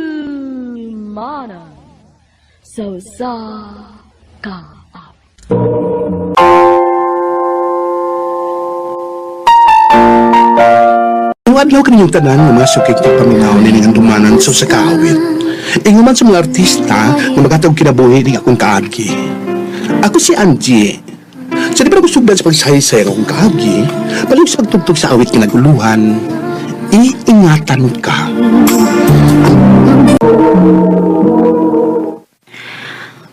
Handumanan sa usa ka awit. Ang adlaw kaninyong tanan nga mga sukik na paminaw nining handumanan sa usa ka awit. Ingon man sa mga artista nga magatag kinabuhi ning akong kaagi. Ako si Angie. Sa di ba nagusugdan sa pagsaysay ang akong kaagi, palihog sa pagtugtog sa awit nga naguluhan, iingatan ka.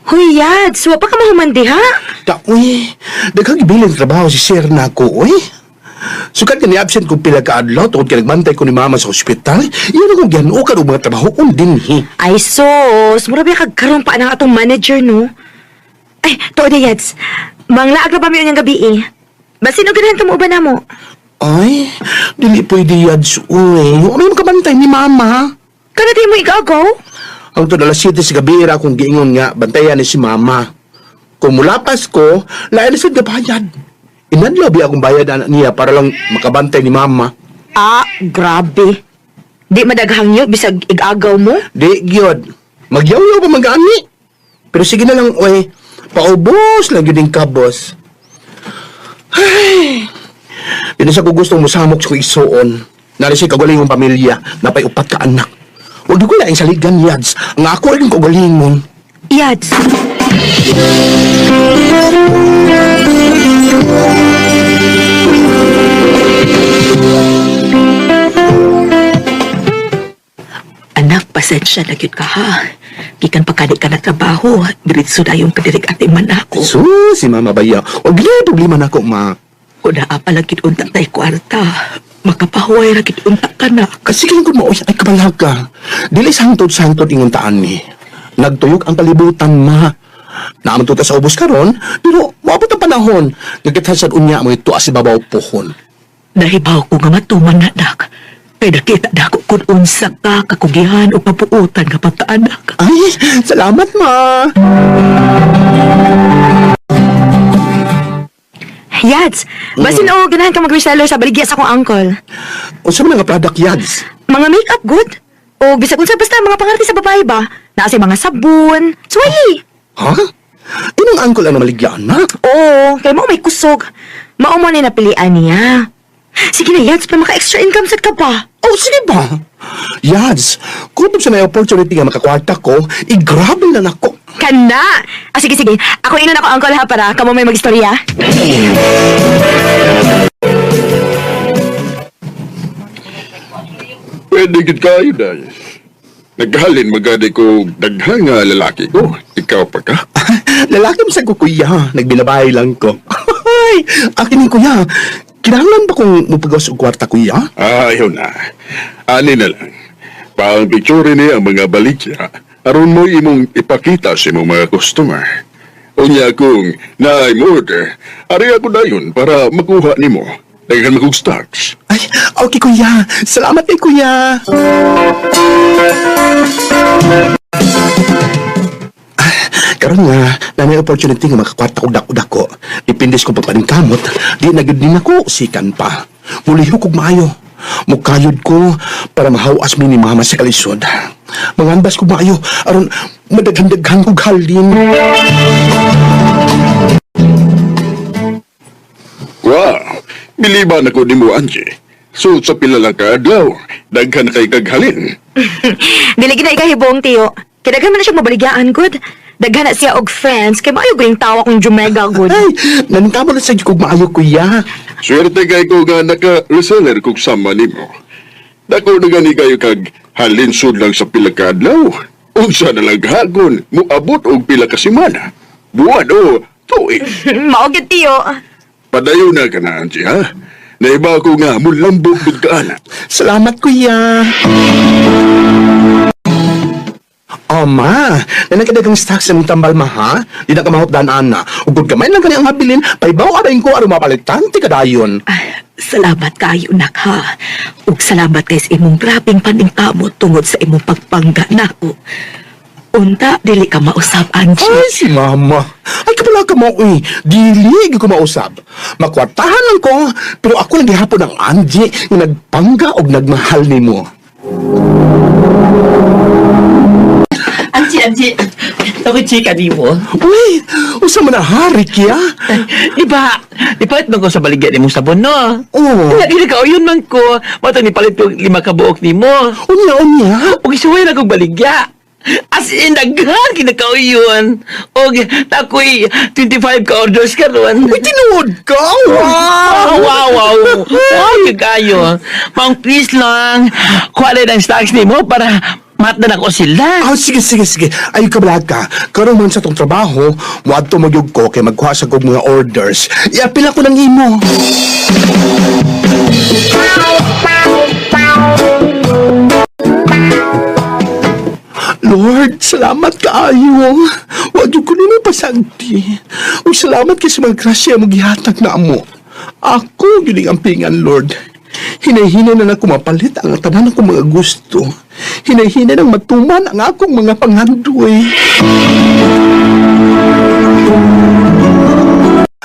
Huy, Yads, wa pa ka mahuman diha. Ta, uy, daghang gibilin trabaho si sir na ako, uy. Sukad ka ni-absent kong pila ka adlaw tungod kay nagbantay ko ni mama sa ospital, iyon akong gihanukan og mga trabaho dinhi. Ay, sos, mura ba kagkaroon pa ang atong manager, no? Ay, tuod na, Yads. Manglaag na ba mi unyang gabi eh. Basin og ganahan ka mo na mo. Ay, dili pwede yads, uy. Ano yung makabantay ni mama? Kana di mo igagaw? Ang to alas 7 sa gabi ra akong giingon nga bantayan ni si mama. Kung mulapas ko, lain na sad bayad. Inadlaw bi akong bayad ana niya para lang makabantay ni mama. Ah, grabe. Di madaghang yo bisag igagaw mo. Di gyud. Magyaw-yaw pa magani. Pero sige na lang, oy. Paubos lang gyud ning kabos. Ay. Di na sa ko gustong mosamok sa kong igsuon. Nari siya kagaling pamilya, napay upat ka anak. Huwag di ko laing saligan, Yads. Ang ako ay kagalingon. Yads. Anak, pasensya na gyud ka ha. Gikan pa kani ka na trabaho, diretso na yung kadirig ate man ako. So, si Mama Baya. Huwag na problema na ako, ma. Kung naa pa lang gyud unta tay kwarta, makapahuway ra gyud unta ka na. Kasi kailan ko maoy ay kabalaga. Dili sangtod-sangtod ingon taan ni. Nagtuyok ang kalibutan, ma. Naaman to ta sa ubos karon, pero moabot ang panahon. Nagkitansad unya mo ito as babaw pohon. Nahibaw ko nga matuman na nak. Kay nakita na ako kung unsa ka kakugihan o kapuutan nga pagkaanak. Ay, salamat, ma. Yads, basin og ganahan ka mag-reseller sa baligya sa akong uncle. Unsa man nga product yads? Mga makeup good. O bisag unsa basta mga pangarti sa babae ba? Naa say mga sabon. Suwayi. Ha? Inong angkol ang namaligyan na? Oo, kay mao may kusog. Mao mo ni napilian niya. Sige na, Yads, pa maka-extra income sad ka pa. Oh, sige ba? Yads, kung sa may opportunity nga makakwarta ko, igrabe na nako. Kana! Ah, sige, sige. Ako inon ako, uncle, ha, para kamo may magistorya. Pwede gid kayo dahil. Naghalin magadi ko daghang nga lalaki ko. Ikaw pa ka? Lalaki mo sa ko, kuya. Nagbinabay lang ko. Ay, akin ni kuya. Kinahanglan ba kung mupagawas og kwarta, kuya? Ayaw na. Ani na lang. Paang picture ni ang mga baligya. Aron mo imong ipakita sa imong mga customer. Unya kung naay mo order, ari ako dayon para makuha nimo. Daghan man kog stocks. Ay, okay, kuya. Salamat kay kuya. Ah, karon nga, na may opportunity nga makakwarta og dako-dako. Depende sa kong pagpaningkamot, di na gyud ni nako sikan pa. Mulihok og maayo. Mukayod ko para mahawas mi ni mama sa kalisod. Manganbas ko maayo aron madaghan-daghan kog halin. Wow! Biliban ako nimo, Angie. So, sa pila lang ka adlaw, daghan kay kaghalin. Dili gid na ikahibong, tiyo. Kay daghan man na siya mabaligyaan, good. Daghan na siya og friends, kay maayo galing tawa kong jumega, good. Ay, naningkamot na sa kog maayo kuya. Swerte kay ko nga naka-reseller kog sama nimo. Dako na gani kayo kag halinsod lang sa pila ka adlaw. Unsa na lang hagon, moabot og pila ka semana. Buwan o tuig. Mao gyud, tiyo. Padayon na ka na, Angie, ha? Naiba ko nga mulambog gud ka ana. Salamat, kuya. Oh, ma. Nanagkadagang stock sa mong tambal, ma, ha? Di na ka mahutdan, ana. Ugod kamay lang kani ang habilin, paibaw aray ko aron mapalitan ti kadayon. Ah, salamat kayo nak ha. Ug salamat kay sa imong grabeng paningkamot tungod sa imong pagpangga nako. Unta, dili ka mausab, Angie. Ay, si mama. Ay, kapala ka mo, uy. Dili, ko mausab. Makwartahan lang ko, pero ako lang gihapon ang Angie nga nagpangga og nagmahal nimo. Angie, Angie. Ako chika di mo. Uy, usa man na hari kya? Di ba? Di palit man ko sa baligya ni mong sabon, no? Oo. Di ka, yun man ko. Mato ni palit ko 5 ka buok ni mo. Unya, unya. Og isuway na kong baligya. As in, daghan kinakauyon. Og takoy 25 ka orders karon. Uy, tinuod ka? Wow, Wow! wow, wow. Wow, kayo. Mang please lang. Kuha na ng stocks ni mo para matdan ako sila. Ah, sige, sige, sige. Ay, kabala ka. Karon man sa tong trabaho, muadto magyug ko kay magkuha sa kog mga orders. Iapil ako ng imo. Lord, salamat kaayo. Wa jud ko nimo pasagdi. Ug salamat kay sa mga grasya mo gihatag na amo. Ako gyud ang ampingan, Lord. Hinay-hinay na nako mapalit ang tanan akong mga gusto. Hinay-hinay nang matuman ang akong mga pangandoy.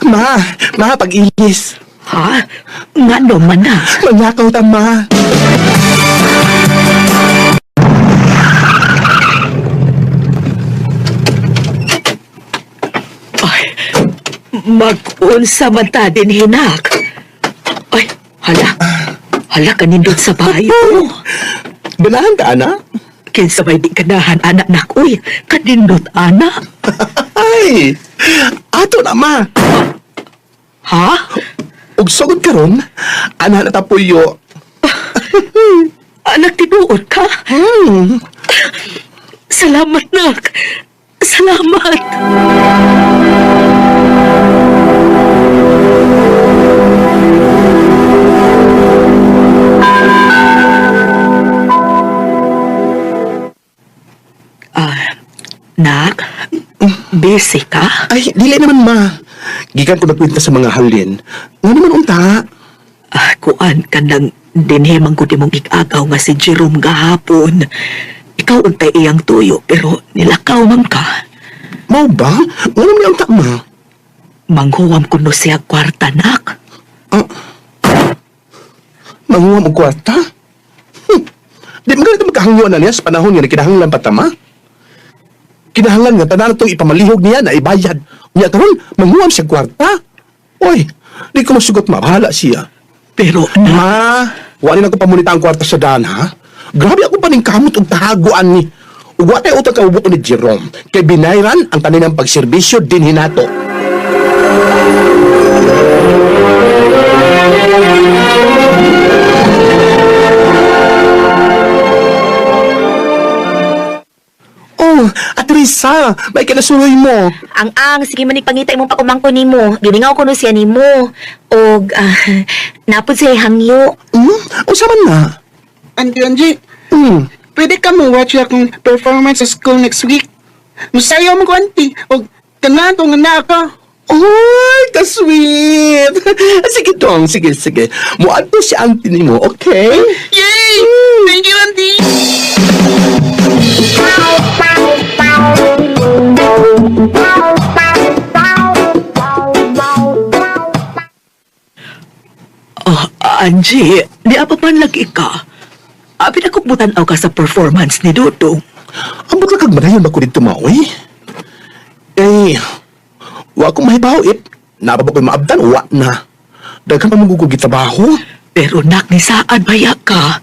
Ma, ma, pag-ilis. Ha? Nga no man na. Manakaw ta, ma. Ay, mag-unsa man ta din hinak. Ay, hala. Hala, kanindot sa bayo. Ganahan ka, ana? Kinsa may di kanahan, anak nak. Uy, kanindot, anak. Ay, ato na, ma. Ha? Ug sugod karon, ana na tapuyo. Anak, tinuod ka? Salamat, nak. Salamat. Ah, nak, busy ka? Ay, dili naman, ma. Gikan ko nagkwenta sa mga halin. Nga naman unta. Ah, kuan ka nang dinhimang ko di mong igagaw nga si Jerome gahapon. Ikaw untay iyang tuyo, pero nilakaw man ka. Mao ba? Nga naman unta, ma. Manghuwam kuno siya kwarta, nak. Manguha mo kwarta? Di man ganito magkahangyo na niya sa panahon nga kinahanglan pa tama. Kinahanglan nga tanan itong ipamalihog niya na ibayad. Niya karon manguha siya kwarta. Oy, di ko masugot ma, bahala siya. Pero anak, Ma, wala na ko pamunita ang kwarta sa daan, ha? Grabe ako pa ning kamot og tahaguan ni. Ug wa tay utang kaubuto ni Jerome. Kay binayran ang taninang pagserbisyo din hinato. Oh, Atrisa, may kinasuloy mo. Ang sige manig pangita imong pag-umangko nimo. Giningaw ko no siya nimo. Og napod siya hangyo. Hmm? Unsa man na? Auntie Angie, pwede ka mo watch akong performance sa school next week. Musayaw mo ko, auntie. O, tanan ko nga na ako. Oy, ka-sweet! Sige dong, sige, sige. Muadto si auntie nimo, okay? Yay! Thank you, auntie! Oh, Angie, di apa man lagi ka. Abi na kong butanaw ka sa performance ni Dudong. Ambot lang kag manayon ba ko dito maoy? Eh, wa ko mahibaw ip. Napa ba ko'y maabdan? Wa na. Daghan pa mong gitrabaho. Pero nak ni saan baya ka?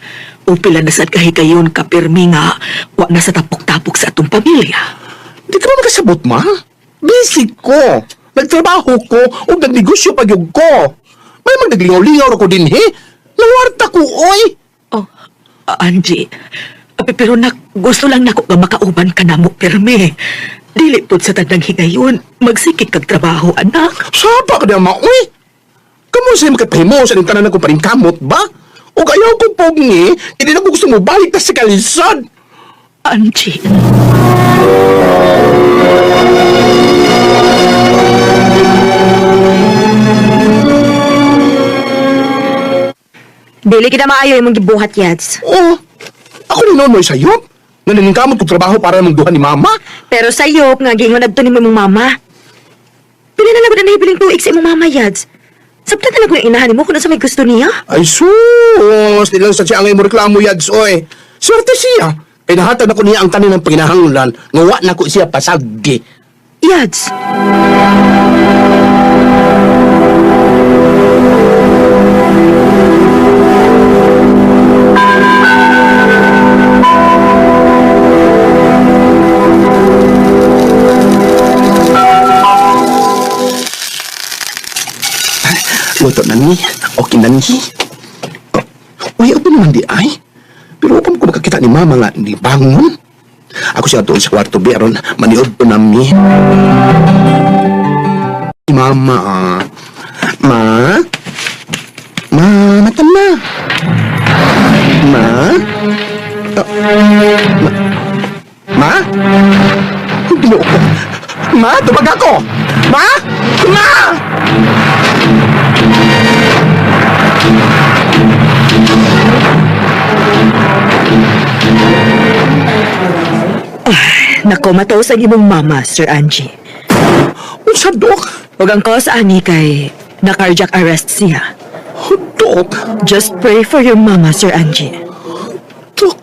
O pila na sad kahigayon ka pirmi nga, wa na sa tapok-tapok sa atong pamilya. Di ka ba makasabot, ma? Busy ko. Nagtrabaho ko o nagnegosyo pa gyud ko. May magnaglingaw-lingaw ra ko din, he? Nawarta ko, oy! Oh, Angie, pero nak, gusto lang nako nga makauban ka na mo pirmi. Dili pod sa tanang higayon, magsikig kag trabaho, anak. Saba ka na, ma, oy! Kamu sa'yo makapahimo sa tanan ko paring kamot ba? O ayaw ko pogi, hindi na ko gusto mo balik ta sa kalisod. Angie. Dili kita maayo imong gibuhat, Yads. Oh, ako ni Nonoy sa'yo. Nga naningkamot kong trabaho para namang duha ni mama. Pero sayop nga giingon adto nimo imong mama. Pila na lang gud ang nahibiling tuig sa imong mama, Yads. Sabtan na lang ko yung inahan nimo kung unsa may gusto niya. Ay sus! Di lang sa siya ang imong reklamo, Yads, oy. Swerte siya. Pinahatag ako niya ang tanin ng panginahanglan. Nga wa na ko siya pasagdi. Yads. Luto na ni. Okay na ni. Oh, uy, ako naman di ay. Pero upang ko makakita ni mama nga ni bangon. Ako siya doon sa kwarto, be, aron maniod po nami. Mama. Ma? Ma, mata na. Ma? Ah, ma? Ma? Ginoo ko. Ma, tubag ako! Ma? Ma! Nako, mataos ang imong mama, Sir Angie. Unsa, Dok? Ug ang cause ani kay na cardiac arrest siya. Dok? Just pray for your mama, Sir Angie. Dok?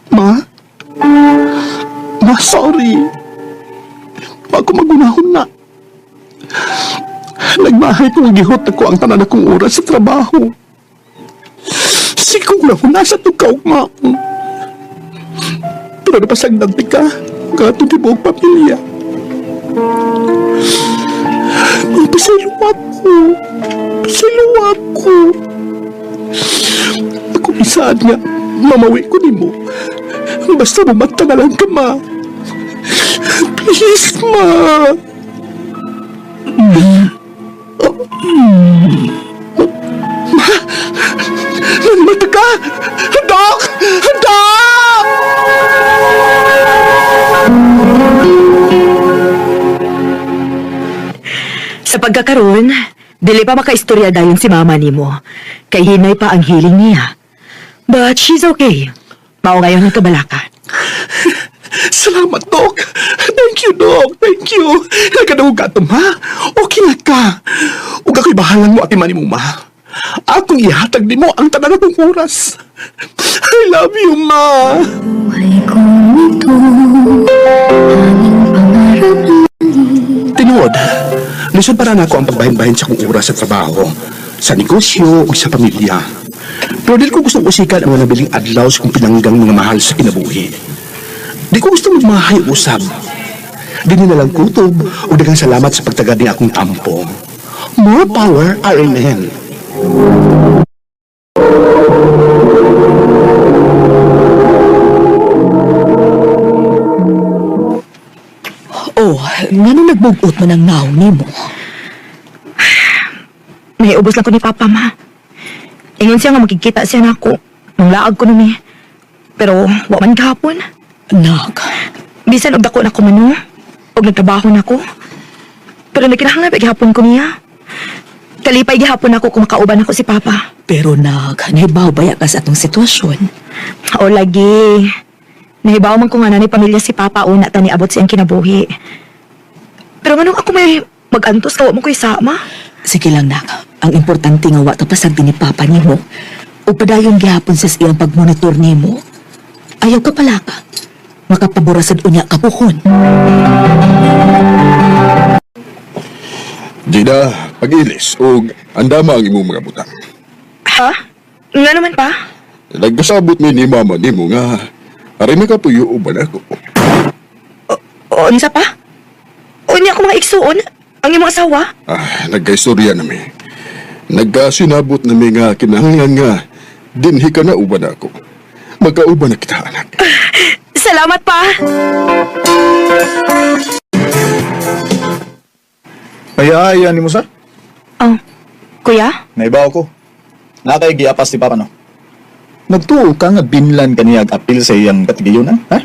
Ma? Ma, sorry. Bago magunahon na. Nagmahay kong gihot ako ang tanan akong oras sa trabaho. Siguro ako nasa tukaw, ma. Pero napasagdan ka. Gato di buong pamilya. Ma, pasaylo ako. Pasaylo ako. Ako isaan nga, mamawi ko nimo. Basta bumata na lang ka, ma. Please, ma. Ma, nanimata ka! Dok! Dok! Sa pagkakaroon, dili pa makaistorya dayon si mama nimo. Kay hinay pa ang healing niya. But she's okay. Mao ngayon ang kabalaka. Salamat, Dok. Thank you, Dok. Thank you. Nagkadawag ka ito, ma. Okay na ka. Huwag ako'y bahalan mo at imani mo, ma. Akong ihatag ni mo ang tanan akong oras. I love you, ma. Tinuod, lisod para nako ang pagbahin-bahin sa akong oras sa trabaho, sa negosyo o sa pamilya. Pero dili ko gustong usikan ang mga nabiling adlaw sa kong pinanggang mga mahal sa kinabuhi. Di ko gusto magmahay usab. Di nila lang kutob o daghang salamat sa pagtagad ni akong tampo. More power, RMN. Oh, ngano nagbugot man ang naong nimo? May ubos lang ko ni Papa, ma. Ingon siya nga makikita siya nako. Nang laag ko numi. Pero wa man gahapon. Nak, Bisan og dako na ko man, no? Og nagtrabaho na ko. Pero nagkinahanglan pa gihapon ko niya. Kalipay gihapon ako kung makauban ako si Papa. Pero nak, nahibaw baya ka sa atong sitwasyon. O lagi. Nahibaw man ko nga na ni pamilya si Papa una ta niabot siyang kinabuhi. Pero nganong ako may magantos kawa mo ko'y sama? Sige lang nak, ang importante nga wa ta pasagdi ni Papa nimo. O padayon gihapon sa iyang pagmonitor nimo. Ayaw ka pala ka. Makapabura sad unya kapuhon. Gina, pag-ilis og andama ang imong mga butang. Ha? Nga naman pa? Nagkasabot mi ni mama nimo nga aray nakapuyo uban ako. O, unsa pa? Unya ko mga igsuon? Ang imong asawa? Ah, nagkaistorya na mi. Nagkasinabot na mi nga kinahanglan nga dinhi ka na uban ako. Magkauban na kita, anak. Salamat pa! Ay, ay, ni mo, sir. Oh, kuya? Naibaw ko. Nakay giapas ni Papa, no? Nagtuo ka nga binlan kaniya ag apil sa iyang katigayon, ha?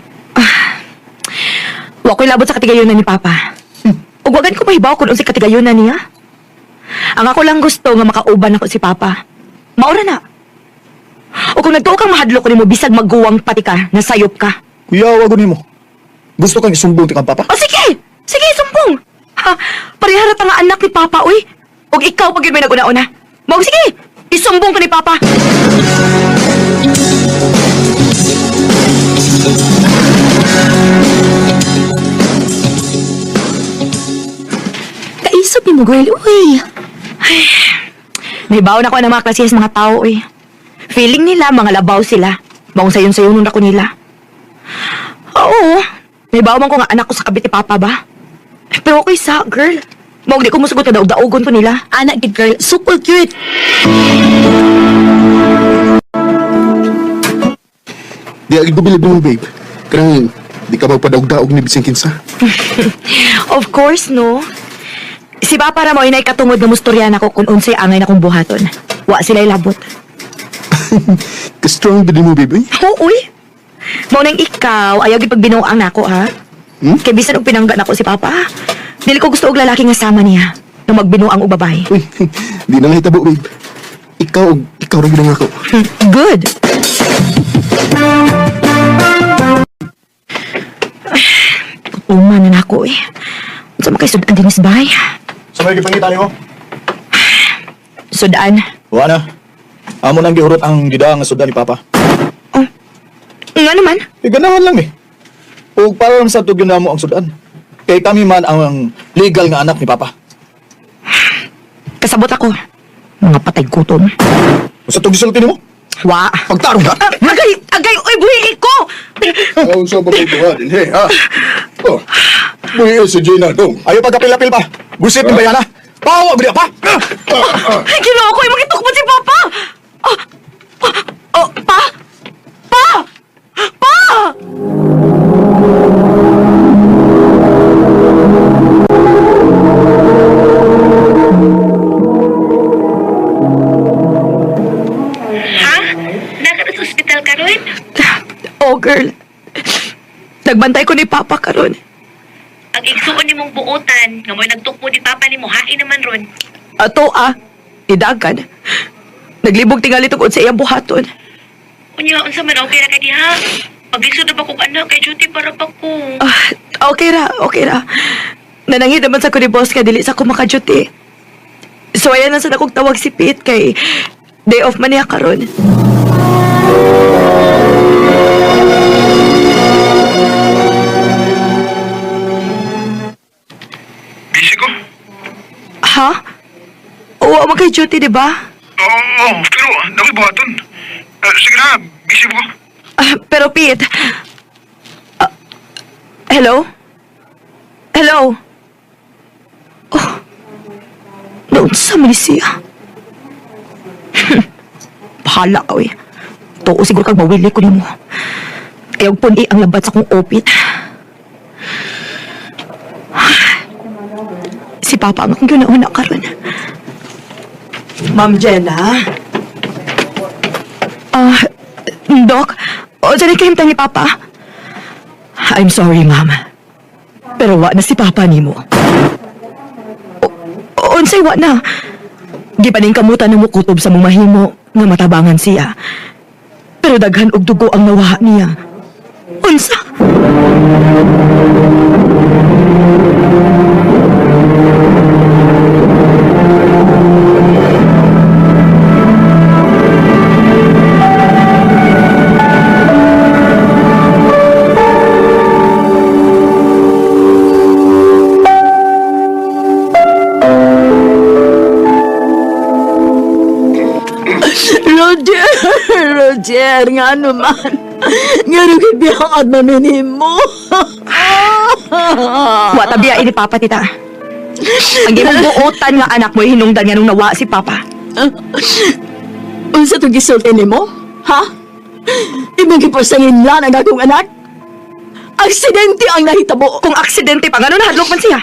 Wa ko'y labot sa katigayonan ni Papa. Ug wagan ko mahibaw kung unsay katigayonan niya. Ang ako lang gusto nga makauban ako si Papa. Maura na. O kung nagtuo kang mahadlok nimo bisag magguwang pati ka, nasayop ka. Kuya, wag nimo. Gusto kang isumbong ti kang papa? O sige! Sige, sumbong! Ha, parehara ta nga anak ni Papa, uy. Og ikaw pag yun may naguna-una. Mao sige! Isumbong ka ni Papa! Kaisop ni mo, girl. Uy. Nahibaw na ko ng mga klase sa mga tao, uy. Feeling nila, mga labaw sila. Maong sayon-sayon nun ako nila. Oo. Nahibaw man ko nga anak ko sa kabit ni Papa ba? Pero okay sa, girl. Maong di ko musugot na daog-daogon ko nila. Anak gid girl, super cute. Di agi ko bilib mo, babe. Kanang di ka magpadaog-daog ni bisang kinsa. Of course, no. Si Papa ra mo inay katungod nga mustorya nako kung unsay angay na kong buhaton. Wa sila ilabot. Ka-strong ba din mo, babe? eh? Oo, uy. Mao nang ikaw, ayaw gid pagbinuang nako, ha? Hmm? Kay bisan og pinangga nako si Papa. Dili ko gusto og lalaki nga sama niya nga magbinuang og babae. Uy, di na nga hitabo, babe. Ikaw, ikaw ra gyud ang ako. Good. Uma na nako eh. Unsa man kay sudan dinis bay? Sa may gipangita nimo? Sudan. Wa na. Amo nang gihurot ang gida nga sudan ni papa. Oh. Nga naman. Eh, ganahan lang eh. Ug para lang sa tugyo na mo ang sudan. Kay kami man ang legal nga anak ni papa. Kasabot ako. Mga patay gutom. Sa tugyo sulti nimo? Wa. Pagtarong ka? Ah, agay, agay, oy, buhi ko. Ang sa pagkukuha din, hey, ha? Oh, buhi si Gina dong. Ayaw pagkapil-apil pa. Gusit ni bayana. Pawa gud pa. Ay, ginoo ko, magitukmod si Papa. Oh, oh, oh, pa. Pa. Pa. Ha? Naka sa ospital karon? Oh, girl. Nagbantay ko ni Papa karon. Ang igsuon nimong buotan, nga mo'y nagtukmo ni Papa nimo hain naman ron. Ato ah, idagan. Naglibog tingali tungod sa iyang buhaton. Unya, unsa man okay ra kay diha? Paglisod na ba kog anak kay duty para pa ko. Ah, okay ra, okay ra. Nanangit naman sa ko ni boss nga dili sa ko makaduty. So ayan na sa akong tawag si Pete kay day off man niya karon. Busy ko? Ha? Oo, man kay duty, di ba? Oo, oo, pero nakoy buhaton. Eh, sige na, busy ko. Ah, pero Pete, ah, hello? Hello? Oh, naunsa man ni siya. Bahala ka, uy. Tuo siguro kag mawili ko nimo. Ayaw puni ang labat sa kong opit. Si Papa ang akong ginauna karon. Ma'am Jenna? Ah, Doc, o dyan kahimtang ni Papa? I'm sorry, ma'am. Pero wa na si Papa nimo. O, unsay wa na. Gipaning kamutan na mukutob sa mong mahimo nga matabangan siya. Pero daghan og dugo ang nawaha niya. Unsa? Roger! Roger, nga naman. Nga nung gibiyang at mo. Wa tabiya ini Papa, tita. Ang imong buotan nga anak mo hinungdan nga nung nawa si Papa. Unsa to gisulti nimo? Ha? Imong gipasanginlan ang akong anak? Aksidente ang nahitabo. Kung aksidente pa, ngano nahadlok man siya?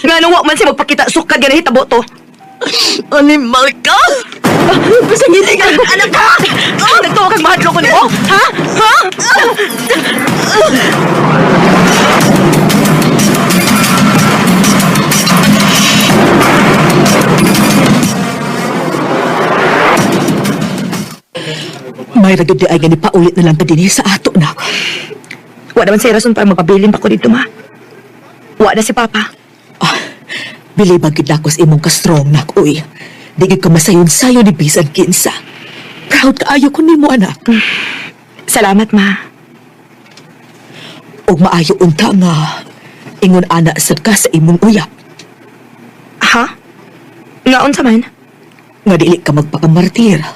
Ngano wa man siya magpakita sukad nga nahitabo to? Animal ka! Pasangin ka akong anak ka! Ah, nagtuwa kag mahadlok ko nimo? Ha? Ha? May ra gyud di ay nga nipaulit na lang ka dinhi sa ato, nak. Wa naman say rason para magpabilin pa ko dito, ma. Wa na si Papa. Ah, bilibag gyud nako sa imong ka-strong, nak, uy. Di gyud ka masayon-sayon ni bisan kinsa. Proud kaayo ko nimo, anak. Salamat, ma. Ug maayo unta nga ingon ana sad ka sa imong uyab. Ha? Nga unsa man? Nga dili ka magpakamartir.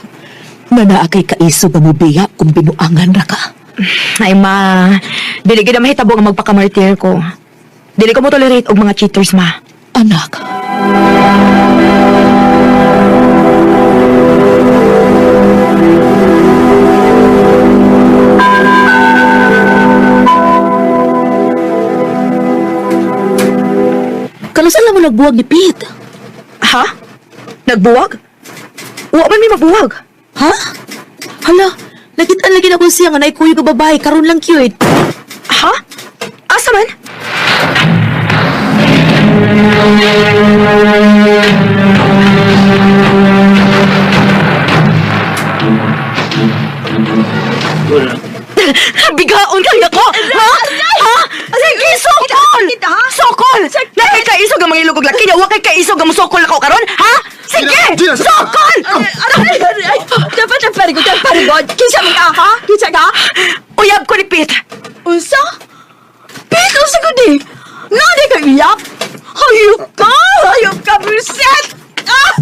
Nga naa kay kaisog nga mobiya kung binuangan ra ka. Ay, ma. Dili gid na mahitabo nga magpakamartir ko. Dili ko mo tolerate og mga cheaters, ma. Anak. Kanusan lang mo nagbuwag ni Pete? Ha? Nagbuwag? Wa man may mabuwag. Ha? Hala, nakitaan lagi na ko siya nga naikuyo ka babae, karon lang cute. Ha? Asa man? Bigaon kaya ko! Ha? Ha? Sige, sokol! Sokol! Nakay kaisog ang mga ilog og laki niya. Wa kay kaisog ang sokol ako karon, ha? Sige! Sokol! Dapat ang parigot, ang parigot. Kinsa man ka, ha? Kinsa ka? Uyab ko ni Pete. Unsa? Pete, unsa ko di? Nani ka iyap? Hayop ka! Hayop ka, buset! Ah!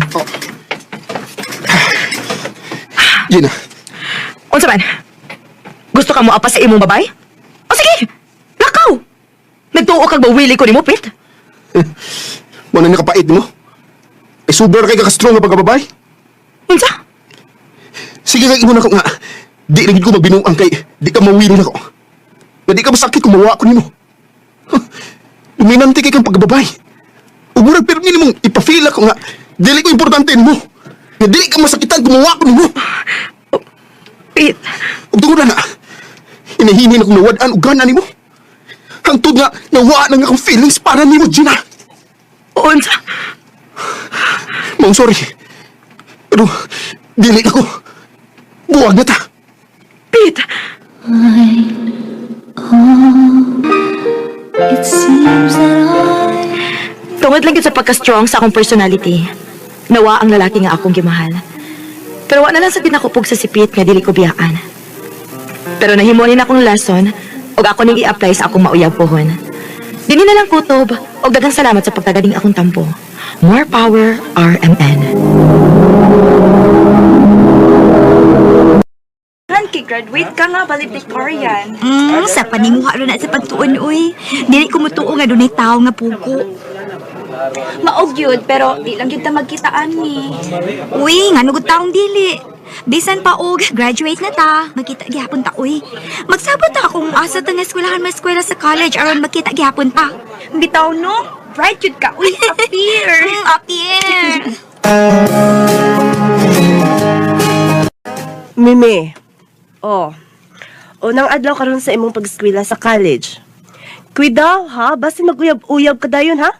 Gina, Unsa man? Gusto ka mo apa sa imong babay? O sige, lakaw! Nagtuo kag mawili ko nimo, Pete. mo na nakapait mo. Ay super kay ka-strong nga pagkababay. Unsa? Sige kay ingon ako nga. Di rin ko magbinuang kay di ka mawili nako. Nga di ka masakit kung mawa ko nimo. Huh, dominante kay kang pagkababay. Ug murag pirmi nimong ipa-feel ako nga dili ko importante nimo. Nga dili ka masakitan kung mawa ko nimo. Pete, Ug tungod na, hinahini na kong nawad-an og gana nimo. Hangtod nga nawaa na nga akong feelings para nimo, Gina. unsa? Mong sorry. Pero dili ako. Buwag na ta. Pete! Tungod lang yun sa pagka-strong sa akong personality. Nawa ang lalaki nga akong gimahal. Pero wa na lang sa ginakupog sa sipit nga dili ko biyaan. Pero nahimo ni na akong lesson ug ako ning i-apply sa akong mauyab pohon. Dini na lang kutob ug daghang salamat sa pagtagaling akong tampo. More power, RMN. Kay graduate ka nga valedictorian. Sa paninguha ro na sa pagtuon uy. Dili ko mutuo nga dunay tawo nga pugo. Maog yun, pero di lang yun ta magkitaan ni. Uy, ngano gud taong dili. Bisan pa og graduate na ta, magkita gihapon ta uy. Magsabot ta kung asa ta nga eskwelahan eskwela sa college aron magkita gihapon ta. Bitaw no, bright yun ka. Uy, appear. Appear. Mimi. Oh. Unang adlaw karon sa imong pag-eskwela sa college. Kuidaw ha, basta maguyab-uyab ka dayon ha.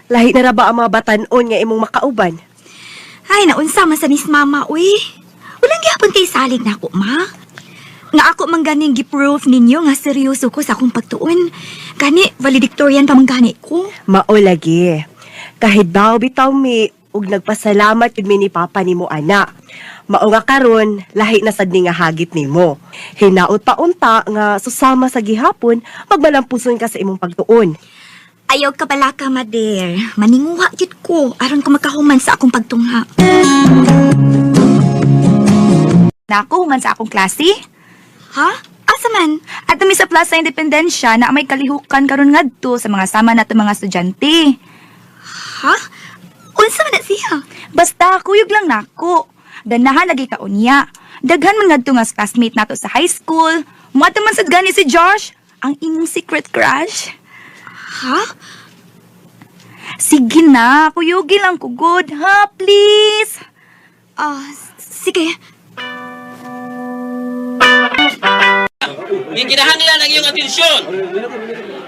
Lahi na ra ba ang mga batan-on nga imong makauban? Ay, naunsa man sa nis mama uy. Walang gihapon kay salig na ako, ma. Nga ako man ganing gi-proof ninyo nga seryoso ko sa akong pagtuon. Gani, valedictorian pa man gani ko. Mao lagi. Kahit baw bitaw mi ug nagpasalamat yun mi ni papa nimo ana. Mao nga karon lahi na sad ni nga hagit nimo. Hinaot pa unta nga susama sa gihapon magmalampuson ka sa imong pagtuon. Ayaw ka pala ka, mader. Maninguha jud ko aron ko makahuman sa akong pagtungha. Nako, human sa akong klase. Ha? Asa man? At mi sa Plaza Independencia na may kalihukan karon ngadto sa mga sama nato mga estudyante. Ha? Unsa man na siya? Basta kuyog lang nako. Danahan lagi ka unya. Daghan man ngadto nga classmate nato sa high school. Muadto man sad gani si Josh, ang imong secret crush. Ha? Sige na, kuyugin lang ko good, ha? Please. Ah, sige. Gikinahanglan ang iyong atensyon.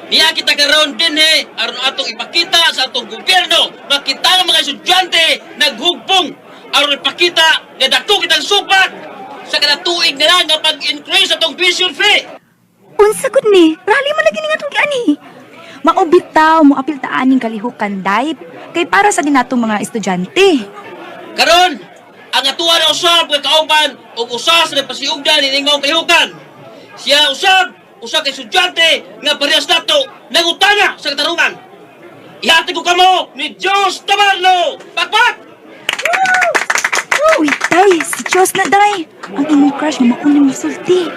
Niya kita karon dinhi aron atong ipakita sa atong gobyerno nga kita nga mga estudyante naghugpong aron ipakita nga dako kitang supat. sa kada tuig na lang nga pag-increase atong tuition fee. Unsa gud ni? Rally man lagi ni nga tong giani. Mao bitaw mo apil ta aning kalihukan, day. Kay para sa dinatong mga estudyante. Karon, ang atuwa na usab nga kauban ug usa sa nagpasiugdan nining maong kalihukan. Siya usab, usa ka estudyante nga parehas nato nangutana sa katarungan. Ihatag ko kamo ni Diyos Tabarno! Pakpak! Uy, day, si Diyos na, day. Ang imong crush nga mauna mo sulti.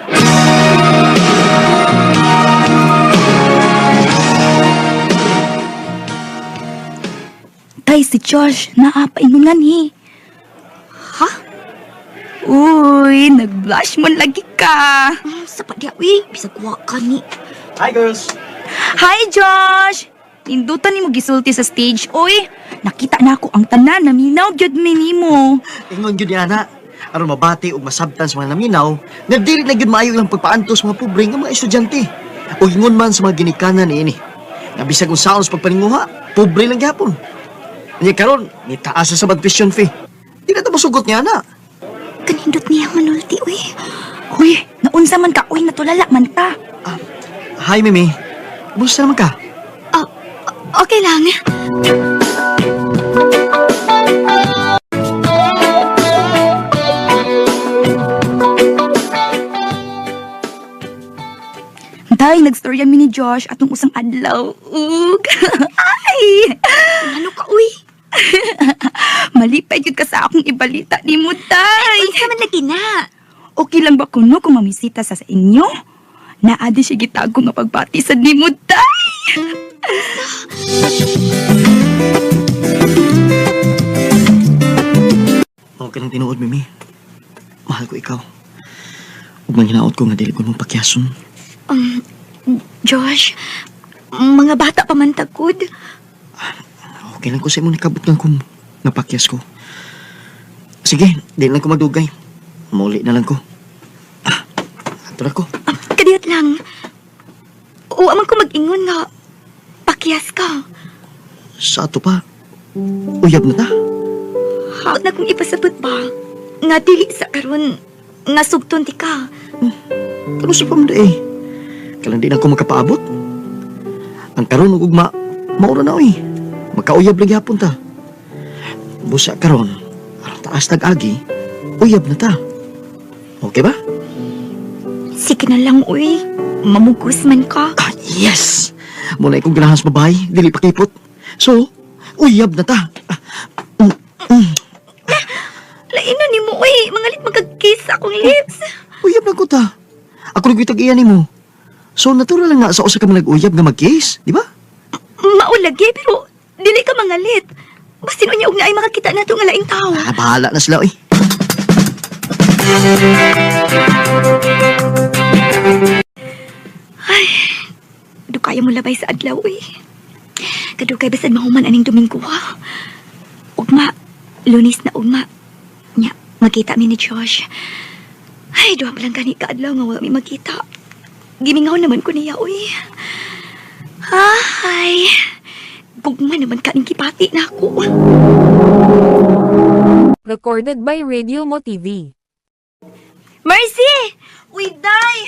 Day, si Josh, naa paingon nga ni. Ha? Uy, nag-blush man lagi ka. Sa pa diya, uy. Bisag wa ka ni. Hi, girls! Hi, Josh! Nindutan nimo gisulti sa stage, uy. Nakita na ako ang tanan, naminaw gyud mi nimo. Ingon gyud ni ana aron mabati ug masabtan sa mga naminaw nga dili na gyud maayo ilang pagpaantos sa mga pobre nga mga estudyante. Ug ingon man sa mga ginikanan niini. Nga bisag unsaon sa pagpaninguha, pobre lang gyapon. Nya karon nitaas sa tuition fee. Di na ta mosugot niya ana. Kanindot niya manulti, uy. Uy, naunsa man ka, uy, natulala man ta. Hi Mimi. Kumusta naman ka? Ah, okay lang. Day, nagstorya mi ni Josh atong usang adlaw. Ug. Ay! Ano ka, uy? Malipay gyud ka sa akong ibalita nimo, Tay. Unsa man lagi na? Okay lang ba kuno kung mamisita sa inyo? Naa di siya gitago nga pagbati sa nimo, Tay. Mao ka nang tinuod, Mimi. Mahal ko ikaw. Ug manghinaot ko nga dili ko mong pakyason. Um, Josh, mga bata pa man tagod. Okay lang ko sa imong nakabot nga kung napakyas ko. Sige, di lang ko magdugay. Muli na lang ko. Ah, ato na ko. Ah, kadiyot lang. Oo, man ko mag-ingon nga. Pakyas ka. Sa ato pa, uyab na ta. Haot na kong ipasabot ba? Nga dili sa karon nga sugton ti ka. Kano sa pamda eh. Kalang di na ko makapaabot. Ang karon ug ugma, maura na oy. Magkauyab lang gyapon ta. Busa karon, aron taas tag-agi, uyab na ta. Okay ba? Sige na lang, uy. Mamugos man ka. Ah, yes! Muna ikong ganahan sa babae, dili pakipot. So, uyab na ta. Ah, mm, mm. Lain na nimo, uy. Mangalit magkag-kiss sa akong lips. Uyab na ko ta. Ako nagwitag iya nimo. So, natural lang nga sa usa ka man nag-uyab nga mag-kiss, di ba? Maulagi, pero dili ka mangalit. Basin unya og naay makakita na to nga laing tao. Ah, bahala na sila, oy. Ay, dukay mo labay sa adlaw, uy. Kadukay basan mahuman aning Domingo, ha? Ugma, Lunes na ugma. Nya, magkita mi ni Josh. Ay, duha pa lang gani ka adlaw nga wala mi magkita. Gimingaw naman ko niya, uy. Ay, gugma naman ka ning gipati na ako. Recorded by Radio Mo TV. Mercy! Uy, day!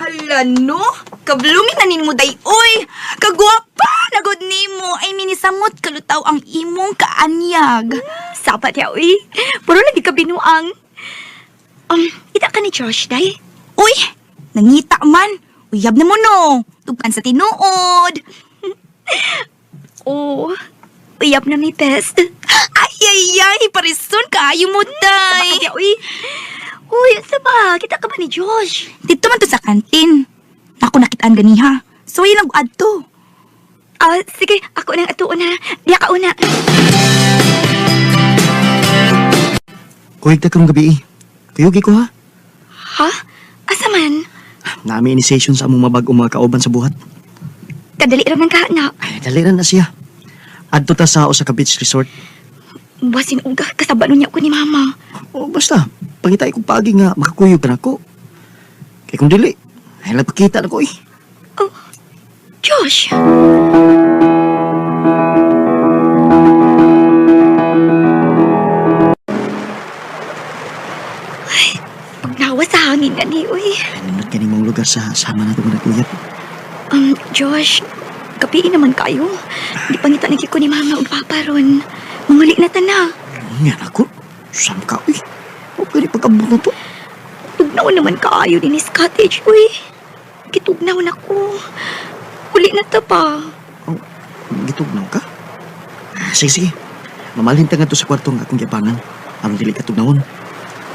Hala no? Kablumi na nimo day, uy! Kagwapa! Nagod nimo! Ay, minisamot kalutaw ang imong kaanyag. Sapat ya, uy. Puro lagi ka binuang. Kita ka ni Josh, day? Uy! Nangita man! Uyab na mo no! Tugkan sa tinuod! Oo. Uyab na mi best. Ay, ay, ay! Parison kaayo mo, day! Sapat ya, uy. Uy, sa ba? Kita ka ba ni Josh? Dito man to sa kantin. Ako nakitaan ganiha. So, yun ang adto. Ah, sige, ako nang atuon na. Diya ka una. Kuyog ta karong gabi eh. Kuyog ko ha. Ha? Asa man? Nami initiation sa among mabag-ong mga kauban sa buhat. Kadali ra man ka na. Ay, dali ra na siya. Adto ta sa usa ka beach resort. Basin uga kasaba nun niya ko ni mama. O basta, pangitay kong paagi nga makakuyog ka nako. Kay kung dili, ay nagpakita na ko eh. Oh, Josh! Ay, Kaning mong lugar sa sama na itong naguyap. Josh, kapiin naman kayo. Di pangita na ko ni mama ug papa ron. Manguli na ta na. Nga ako, sam ka, uy. O pwede pagkabot na to. Tugnaw naman kaayo din is cottage, uy. Gitugnaw na ko. Uli na ta pa. Oh, gitugnaw ka? Sige, sige. Mamalhin ta nga to sa kwarto nga akong giabangan. Aron dili ka tugnawon.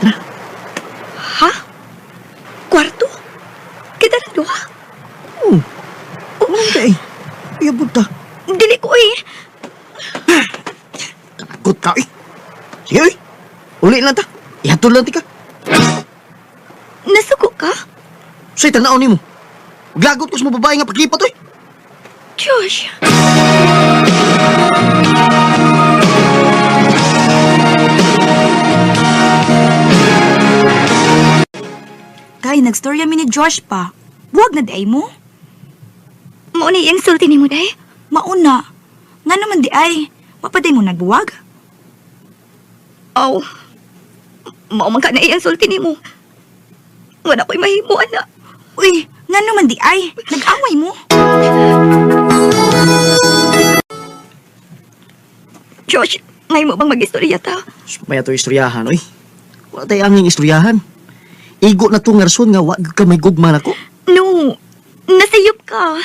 Tara. Ha? Kwarto? Kita na duha? Oo. Oh, eh. Iabot ta. Dili ko eh. Takot ka eh. Sige eh. Uli lang ta. Ihatod lang ti ka. Nasuko ka? Sa'y tanaw nimo. Glagot ko sa mga babae nga paglipat oy. Josh! Kay nagstorya mi ni Josh pa. Buwag na di ay mo. Mauna iyang sulti ni mo, day? Mauna. Nga naman di ay. Papaday mo nagbuwag? Aw. Mao man ka na iyang sulti ni mo. Wala ko'y mahimo, anak. Uy, nga naman di ay. Nag-away mo. Josh, ngayon mo bang mag-istorya ta? Maya to istoryahan, oy. Wala tayo anging istoryahan. Igo na to nga rason nga wag ka may gugma nako. No, nasayop ka.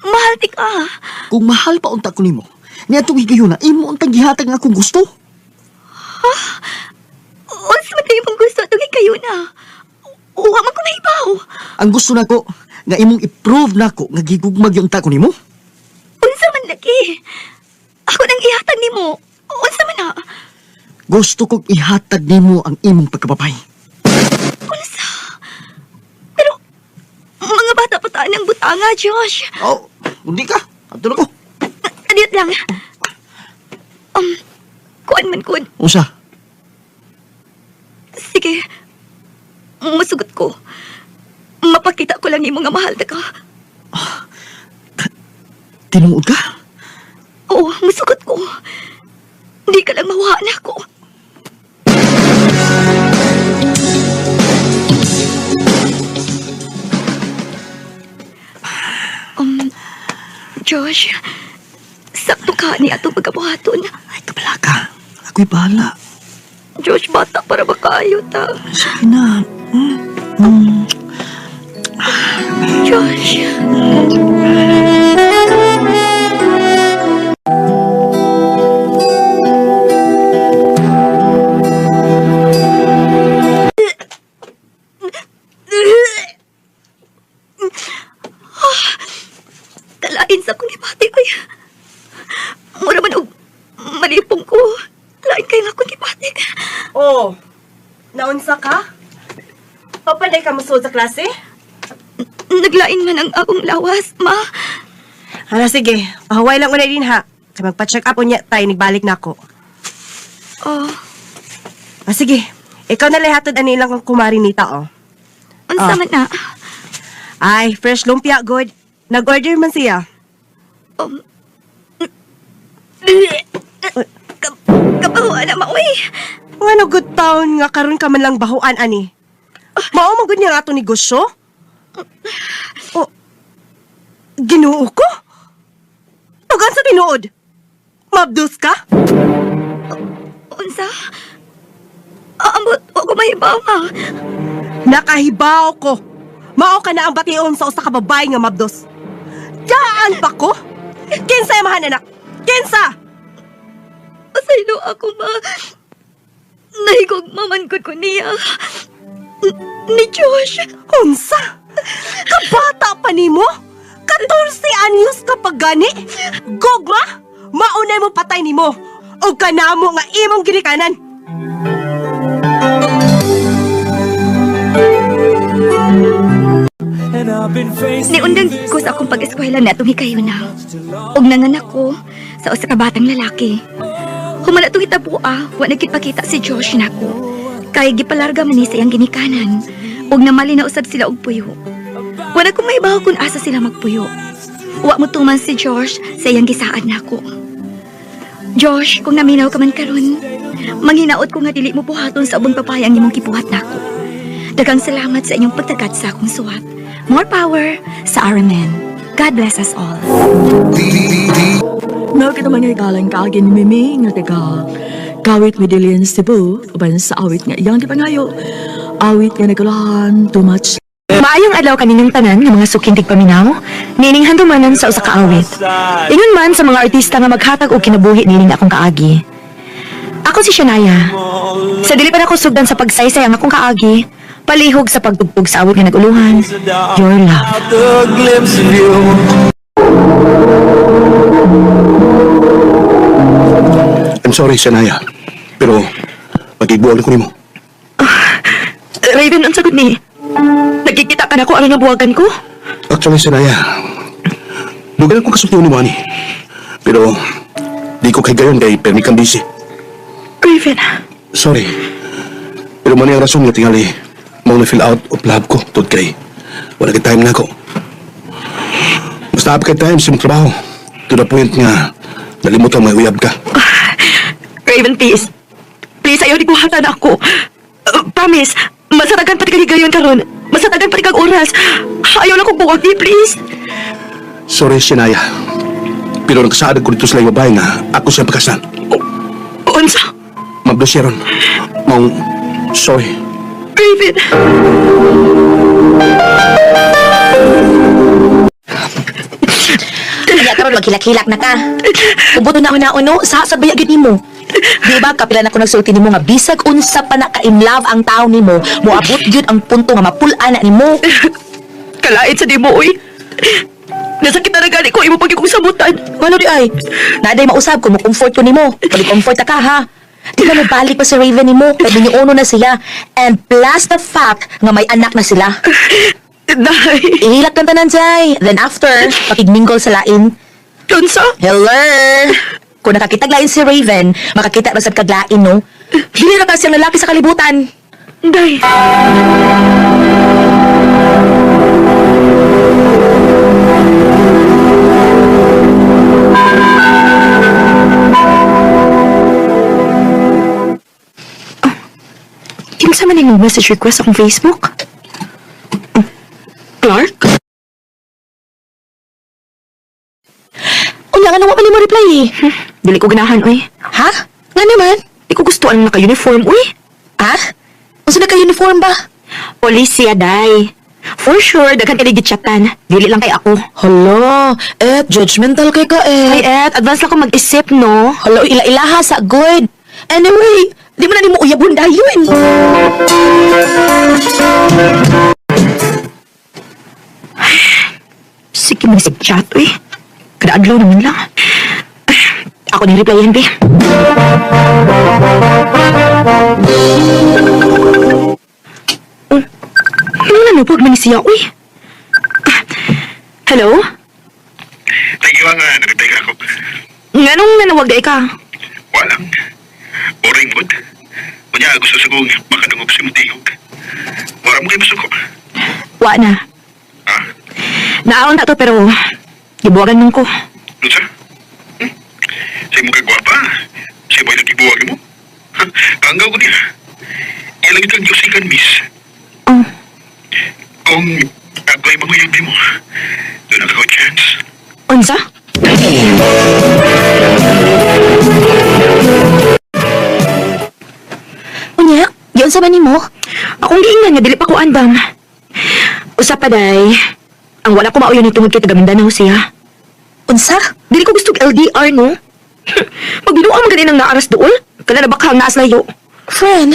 Mahal ti ka. Kung mahal pa unta ko nimo, niadtong higayuna imo untang gihatag nga akong gusto. Ha? Unsa man tayo mong gusto atong higayuna? Uwa man ko nahibaw. Ang gusto nako nga imong i-prove nako nga gigugmag yung unta ko nimo. Unsa man lagi? Ako nang ihatag nimo. Unsa man na? Gusto kong ihatag nimo ang imong pagkababay. Unsa? Pero mga bata pa taan ang butanga, Josh. Oh, hindi ka. Adto na ko. Adiyot lang. Kuan man kun. Unsa? Sige. Masugot ko. Mapakita ko lang imo nga mahal ta ka. Tinuod ka? Oo, masugot ko. Hindi ka lang mawahan ako. Josh, sakto ka ni atong pagkabuhaton. Ay, kabalaka. Ako'y bahala. Josh, bata para ba kayo ta? Sige na. Josh. Kalain sa akong gibati ko. Mura man og malipong ko. Lain kayo nga akong gibati. Oh, naunsa ka? Papanday ka musulod sa klase? Naglain man ang akong lawas, ma. Hala, sige. Pahuway lang una din ha. Kay magpa-check up unya tayo, nagbalik na ako. Oh. Ah, sige. Ikaw na lang hatod ani lang kang kumari nita, oh. Unsa man na? Ay, fresh lumpia, good. Nag-order man siya. Kabahuan na, ma, uy. Ngano good town nga karon ka man lang bahuan, ani. Mao man gud niya nga ato negosyo? Oh, Ginoo ko? Tugan sa tinuod. Mabdus ka? Unsa? Aambot, wa ko mahibaw, ma. Nakahibaw ko. Mao ka na ang bation sa usa ka babae nga mabdos. Daan pa ko? Kinsa imahan, anak? Kinsa? Pasaylo ako, ma. Nahigog mamangkod ko niya. Ni Josh. Unsa? Kabata pa nimo? 14 anyos ka pa gani? Gugma? Maunay mo patay nimo. O kanamo nga imong ginikanan. Niundang ko sa akong pag-eskwela na itong hikayo na. Og nanganak ko sa usa ka batang lalaki. Human atong hitabua, wa nagkipakita si Josh nako. Kay gipalarga man ni sa iyang ginikanan. Og namali na usab sila og puyo. Wala ko mahibaw kung asa sila magpuyo. Wa mo tuman si Josh sa iyang gisaad nako. Josh, kung naminaw ka man karon, manghinaot ko nga dili mo buhaton sa ubang babae ang imong gibuhat nako. Daghang salamat sa inyong pagtagat sa akong suwat. More power sa RMN. God bless us all. Mao kita mga igalang kaagin ni Mimi nga taga Kawit Medellin, Cebu, uban sa awit nga iyang gipangayo. Awit nga nagulahan, too much. Maayong adlaw kaninyong tanan nga mga suking tigpaminaw, nining handumanan sa usa ka awit. Ingon man sa mga artista nga maghatag og kinabuhi nining akong kaagi. Ako si Shania. Sa dili pa nako sugdan sa pagsaysay ang akong kaagi, palihog sa pagtugtog sa awit nga naguluhan, Your Love. I'm sorry, Shania. Pero, pag-ibuwag ko nimo. Raven, ang sagot ni. Nagkikita ka na ko aron nga buwagan ko. Actually, Shania, dugan ko kasultihan ni Manny. Pero, di ko kay gayon kay permi kang busy. Raven, Sorry. Pero man ang rason nga tingali, mao na fill out of love ko tud kay wala kay time nako. Basta kay time sa imong trabaho. To the point nga nalimutan may uyab ka. Raven, please. Please, ayaw di buhatan ako. Promise, masatagan pati kag higayon karon. Masatagan pati kag oras. Ayaw lang kong buwag di, please. Sorry, Shania. Pero nagsaad ko dito sa laing babae nga ako siya pagkasal. Unsa? Mablo siya ron. Maong, sorry. Raven. Kaya karon maghilak-hilak na ka. Ubuto na una uno sa sabay agad nimo. Di ba kapila na ko nagsulti nimo nga bisag unsa pa na ka in love ang tao nimo, moabot gyud ang punto nga mapul-an na nimo. Kalait sa di mo, uy. Nasakit na gani ko, imo pag kong sabutan. Ngano di ay? Naaday mausab ko mo comfort ko nimo. Pag-comfort ka ha. Di ba mobalik pa si Raven nimo? Pero uno na siya. And plus the fact nga may anak na sila. Day. Ihilak kang tanan, Jay. Then after, pakigmingle sa lain. Unsa? Hello! Kung nakakitag lain si Raven, makakita ra sad kag lain, no? Dili ra kasi ang lalaki sa kalibutan. Day. Kinsa man yung message request akong Facebook? Clark? Unya nga wa man mo reply eh. Dili ko ganahan, uy. Ha? Nga naman? Di ko gusto ang naka-uniform, uy. Ha? Unsa naka-uniform ba? Police siya, day. For sure, daghan kay gitchatan. Dili lang kay ako. Hala, et, judgmental kay ka Ay, eh. et, advance lang ko mag-isip, no? Hala, ila-ilaha sa good. Anyway, di mo na nimo uyabon dayon. Sige man sig chat, uy. Kada adlaw naman lang. Ako ni replyan, be. Oh, ano na pag man siya, uy. Ah, hello? Thank you nga, nagtay ka ako. Nganong nanawag day ka? Walang. Boring mood. Kunya, gusto sa kong makadungog sa imong tingog. Wala mo kayo masuko. Wa na. Ah? Naon na to pero gibuwagan man ko. Unsa? Hmm? Sa imong kagwapa, sa imo'y nagibuwag mo. Panggaw ko niya. Ilang itang Diyos miss. Oh. Kung ako'y manguyab mo, doon ako chance. Unsa? Unya, giunsa man nimo? Akong giingnan nga dili pa ko andam. Usa pa day. Ang wala ko mauyon ni tungod kay taga Mindanao siya. Unsa? Dili ko gusto og LDR no. Pagbinuang man gani nang naaras dool, kana na baka ang naas layo. Friend,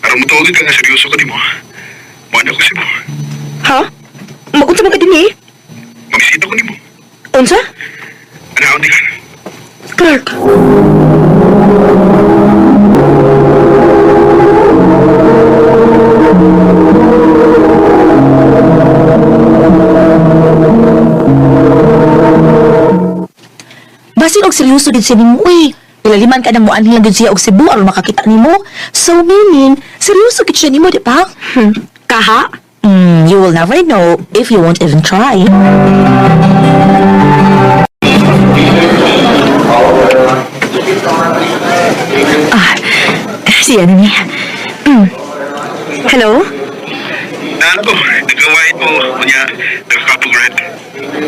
Aron mo tuwagin ka nga seryoso ka nimo. Mana ko si mo. Ha? Magunsa man ka dinhi? Mamisita ko nimo. Unsa? Anaon di ka. Clark. Basin og seryoso din siya nimo uy. Ilaliman ka nang muanhi lang gud siya og Cebu aron makakita nimo. So meaning, seryoso gid siya nimo, di ba? Kaha? You will never know if you won't even try. Siya na niya. Hello? Naan ko, nagkawait mo, kunya, nagkapag-red.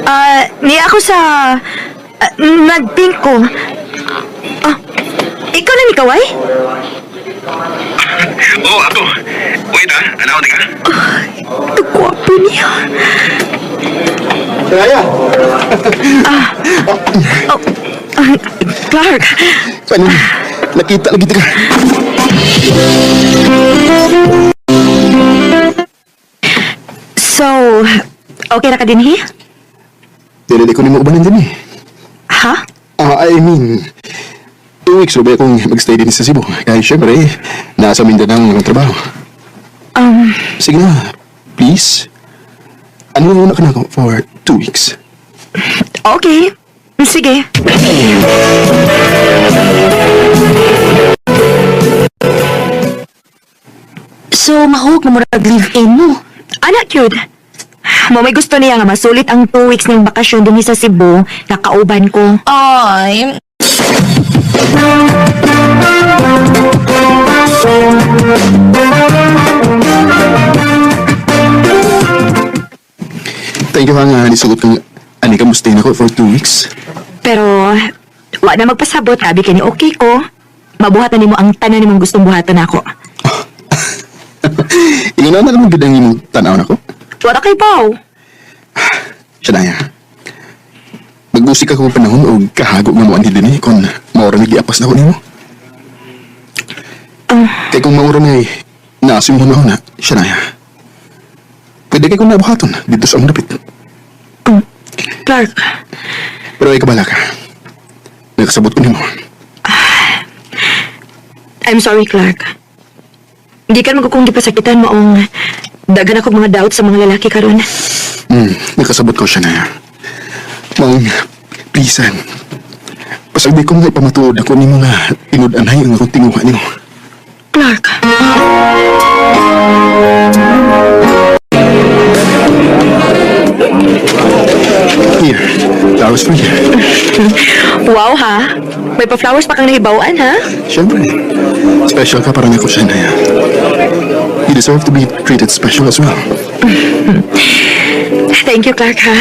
Ah, niya ako sa nagpink ko. Ah, ikaw na ni Kaway? Oo, ako. Wait ah, ano na ka? Gwapo niya. Kaya! Ah, oh, Clark. Paano? Nakita lagi ka. So, okay na ka din, hi? Dili ko nimo ubanan din eh. Ha? Ah, I mean, 2 weeks ba akong magstay din sa Cebu. Kaya syempre, nasa Mindanao ang trabaho. Sige na, please. Ano muna ka na ako for 2 weeks? Okay. Sige. So, mahog na murag live-in mo. Anak, cute. Mo may gusto niya nga masulit ang 2 weeks ng bakasyon din sa Cebu, nakauban ko. Ay, Thank you nga, nisugot kang ani ka mo stay na ko for 2 weeks. Pero, wa na magpasabot, abi kini okay ko. Mabuhat na nimo ang tanan nimong gustong buhaton nako. Ingon na naman gid ang imong tan-aw nako. Wala kay baw. Siya na ya. Magusik ako panahon og kahago nga mo anhi dinhi kon maura ni giapas na ko nimo. Kay kung maura ni naasim mo na siya na ya. Pwede kay kung nabuhaton dito sa among dapit. Clark, Pero ay kabala ka. Nakasabot ko nimo. I'm sorry, Clark. Hindi ka naman ko kung gipasakitan maong daghan ako mga doubt sa mga lalaki karon. Nakasabot ko siya na ya. Maong, please, pasagdi ko nga ipamatuod ako nimo nga tinud-anay ang akong tinguha nimo. Clark. Here, flowers for you. Wow, ha? May pa-flowers pa kang nahibawan, ha? Siyempre, special ka para nako siya na ya. You deserve to be treated special as well. Thank you, Clark, ha?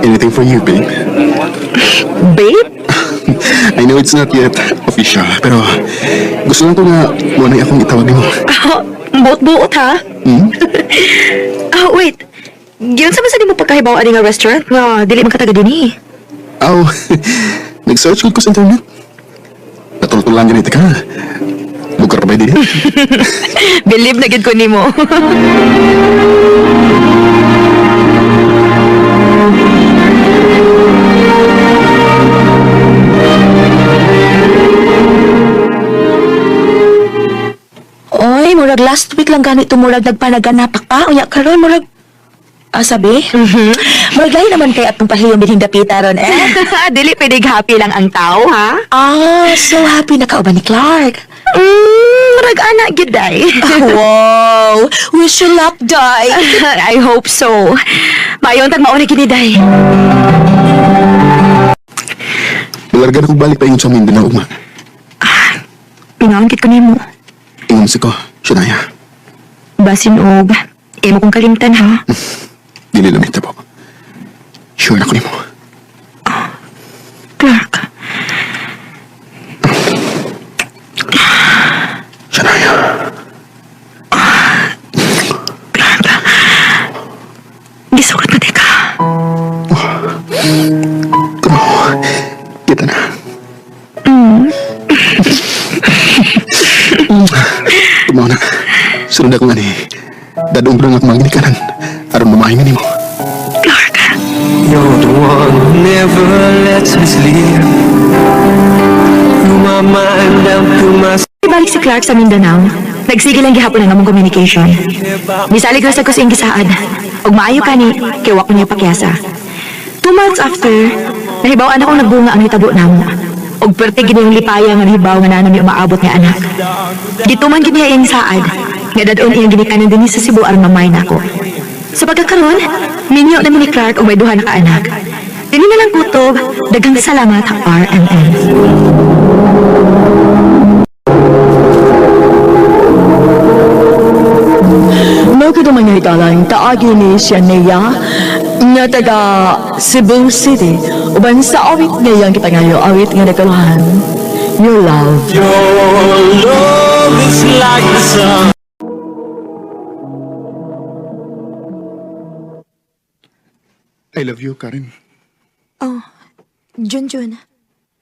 Anything for you, babe. Babe? I know it's not yet official, pero gusto lang ko nga muna akong itawag nimo. Oh, buot-buot, ha? Hmm? Oh, wait. Giunsa man sa nimo pagkahibaw ani nga restaurant nga dili man ka taga dinhi? Aw, nag-search ko sa internet. Natultulan ganito ka. Lugar ba din? Believe na gid ko nimo. Oy, murag last week lang ganito murag nagpanaganapak pa. Unya karon murag Ah, sabi? Murag lahi naman kay atong pahiyom dinhing dapita ron eh. Dili pwede happy lang ang tao, ha? Ah, so happy na kauban ni Clark. Murag ana gid ay. Wow! Wish you luck, Day. I hope so. Mayon tag mauna kini day. Malarga na kong balik pa ingon sa Mindanao, ugma. Pinangkit ko nimo. Ingon sa ko, Shania. Basin og imo kong kalimtan ha. Dili lang po. Sure na ko nimo. Clark. Shania. Clark. Gisukat na teka. Tumaw. Kita na. Tumaw na. Sunod ako nga ni. Dadong ko lang ako mga ginikanan. Aron mamahinga nimo. Clark. You're the one who never lets me sleep. Through my mind and through my Ibalik si Clark sa Mindanao. Nagsige lang gihapon ang among communication. Misalig ra sa ko sa iyang gisaad. Ug maayo kani, kay wa ko niya pakyasa. 2 months after, nahibaw-an akong nagbunga ang hitabo namo. Ug perti gid yung lipaya nga nahibaw nga naa nami umaabot nga anak. Gituman gid niya iyang saad, nga dad-on iyang ginikanan dinhi sa Cebu aron mamay nako. Sa pagkakaron, minyo na mi ni Clark ug may duha na ka anak. Dini na lang kutob, daghang salamat RMN. hikalan kaagi ni Shania nga taga Cebu City uban sa awit ngayang kipangayo awit nga nagkalahan Your Love. Your love is like the sun. I love you, Karen. Oh, Junjun.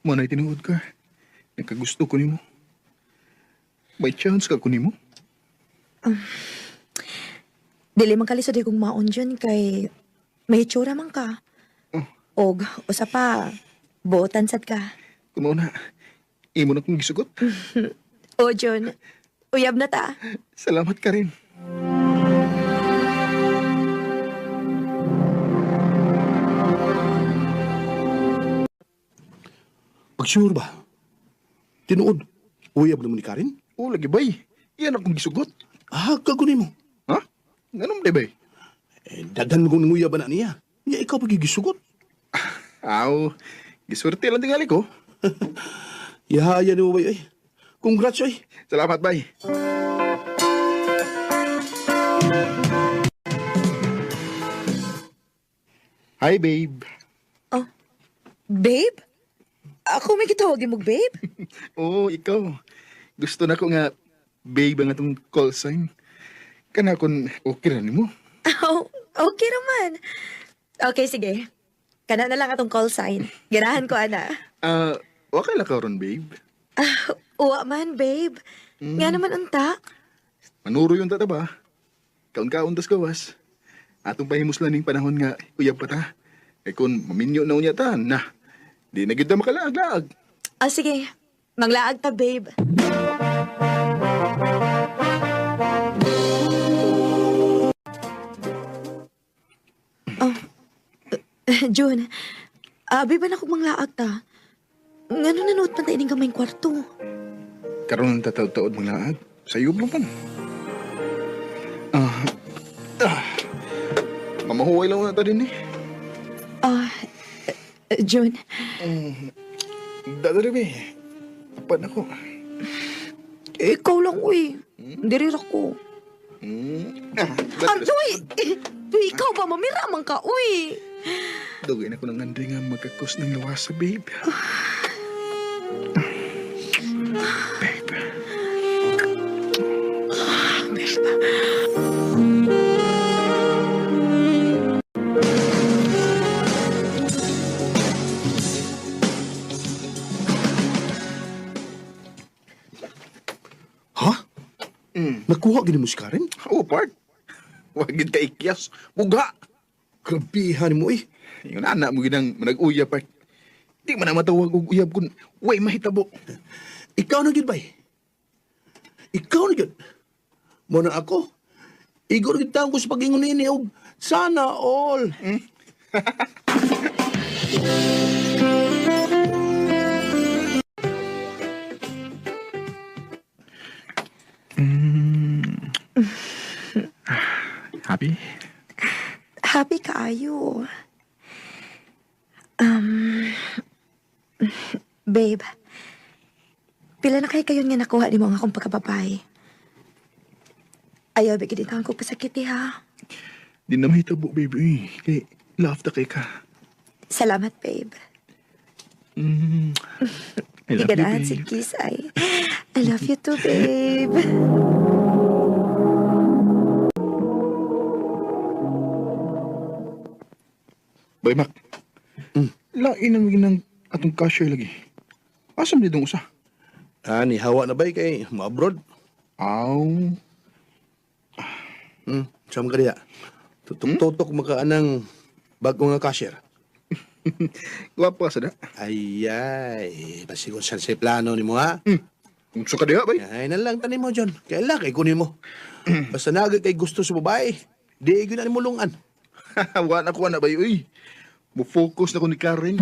Mo na tinuod ka. Nagkagusto ko nimo. May chance ka ko nimo. Dili man kalisod kong maon Jun kay may itsura man ka. Og usa pa, buotan sad ka. Kumo na. Imo na kong gisugot. O Jun, uyab na ta. Salamat, Karen. Pag sure ba? Tinuod, uyab na mo ni Karen? Oo, lagi bay. Iyan akong gisugot. Ah, kagunin mo. Ha? Ganun di bay? Eh, daghan mo kong nanguyab na niya. Niya ikaw pagigisugot. Aw, giswerte lang tingali ko. Yahaya ni mo bay, ay. Congrats, ay. Salamat, bay. Hi, babe. Oh, babe? Ako may gitawag mo, babe? Oo, ikaw. Gusto na ko nga, babe, ang atong call sign. Kana kung okay ra nimo. Oh, okay naman. Okay, sige. Kana na lang atong call sign. Ganahan ko, ana. Ah, okay lang ka ron, babe. Ah, uwa man, babe. Nga naman unta. Manuro yung tata ba? Kaon-kaon tas gawas. Atong pahimuslan ning panahon nga uyab pa ta. Eh kung maminyo na unya ta, na. Di na gyud ta makalaag-laag. Ah, sige. Manglaag ta, babe. Oh, June, abi ba na kong manglaag ta? Ngano nanood pa tayo ning gamay kwarto? Karon tataod-taod manglaag. Sayo pa man. Ah, ah. Mamahuway lang na ta din eh. Ah, June, Dadari be. Tapan ako. ikaw lang, uy. Diri ra ko. Ah, Aroy! Uy, ikaw ba? Mamira man ka, uy! Dugay na ko ng anday nga magkakos ng lawasa, babe. Babe. Ha? Nakuha gini mo si Karen? Oh, part. Wag gid ka ikyas. Buga. Grabihan mo eh. Yung anak mo ginang manag-uyab, part. Di man na matawag og uyab kun way mahitabo. Ikaw na gyud bay. Ikaw na gyud. Mo na ako. Igor gyud taon ko sa pag-ingon niini og sana all. Happy? Happy kaayo. Babe, pila na kay kayon nga nakuha nimo ang akong pagkababay. Ayaw, bigyan din ko pasakiti ha. Di na mahitabo, baby. Kay love ta kay ka. Salamat, babe. Mm. I love you, Higanaan si babe. Kiss ay. I love you too, babe. Bay, Mac. Lain ang ginang atong cashier lagi. Asam di dong usa? Ah, ni hawa na bay kay ma-abroad. Aw. Saan ka diya? Tutok-tutok makaanang bago nga cashier. Gwapo ka sa da. Ayay, pasigon sa sa plano ni mo ha. Unsa ka diha, bay? Ay, na lang tanim mo, John. Kailan kay kunin mo. Basta nagay kay gusto sa babae, di gyud na nimo lungan. Wa na ko na bay, uy. Mo-focus na ko ni Karen.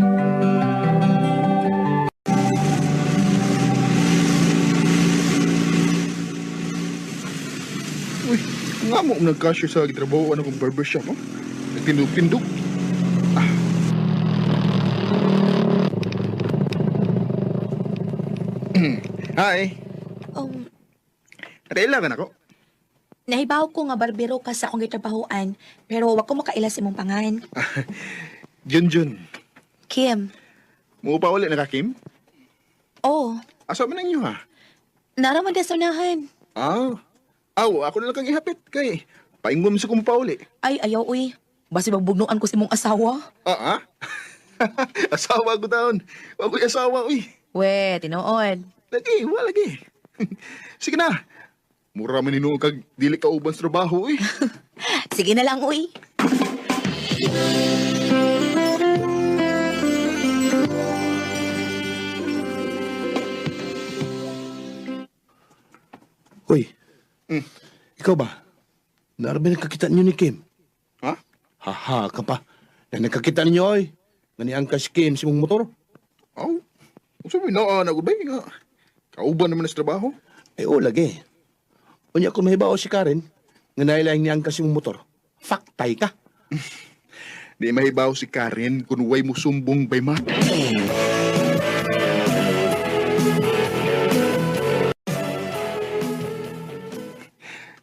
Uy, nga mo nag-cashier sa gitrabaho ano kong barbershop, oh. Nagtindog-tindog. Ah. Hi. Kailangan ako. Nahibaw ko nga barbero ka sa akong gitrabahoan, pero wa ko makaila sa imong pangan. Junjun. Kim. Muupa uli na ka, Kim? Oh, Asa man ang inyo, ha? naraman sa unahan. Ah. Aw, ako na lang kang ihapit. Kay, paingon mo sa kong pauli. Ay, ayaw uy. Basi magbugnuan ko si mong asawa. Ah, ah? Asawa ko taon. Wa ko'y asawa, uy. We, tinuod. Lagi, wa lagi. Sige na. Mura man hinuon kag dili ka uban sa trabaho, uy. Sige na lang, uy. Hoy. Ikaw ba? Narabi nagkakita ninyo ni Kim? Ha? Haha ka pa. Na nagkakita ninyo, oy. Naniang ka si Kim sa imong motor. Aw. Unsa may naa na gud bay nga. Kauban naman na sa trabaho. Ay, oo, lagi. Unya kung mahibaw si Karen, nga nailaing niyang kasi mong motor, faktay ka. Di mahibaw si Karen kung way mo sumbong bay ma.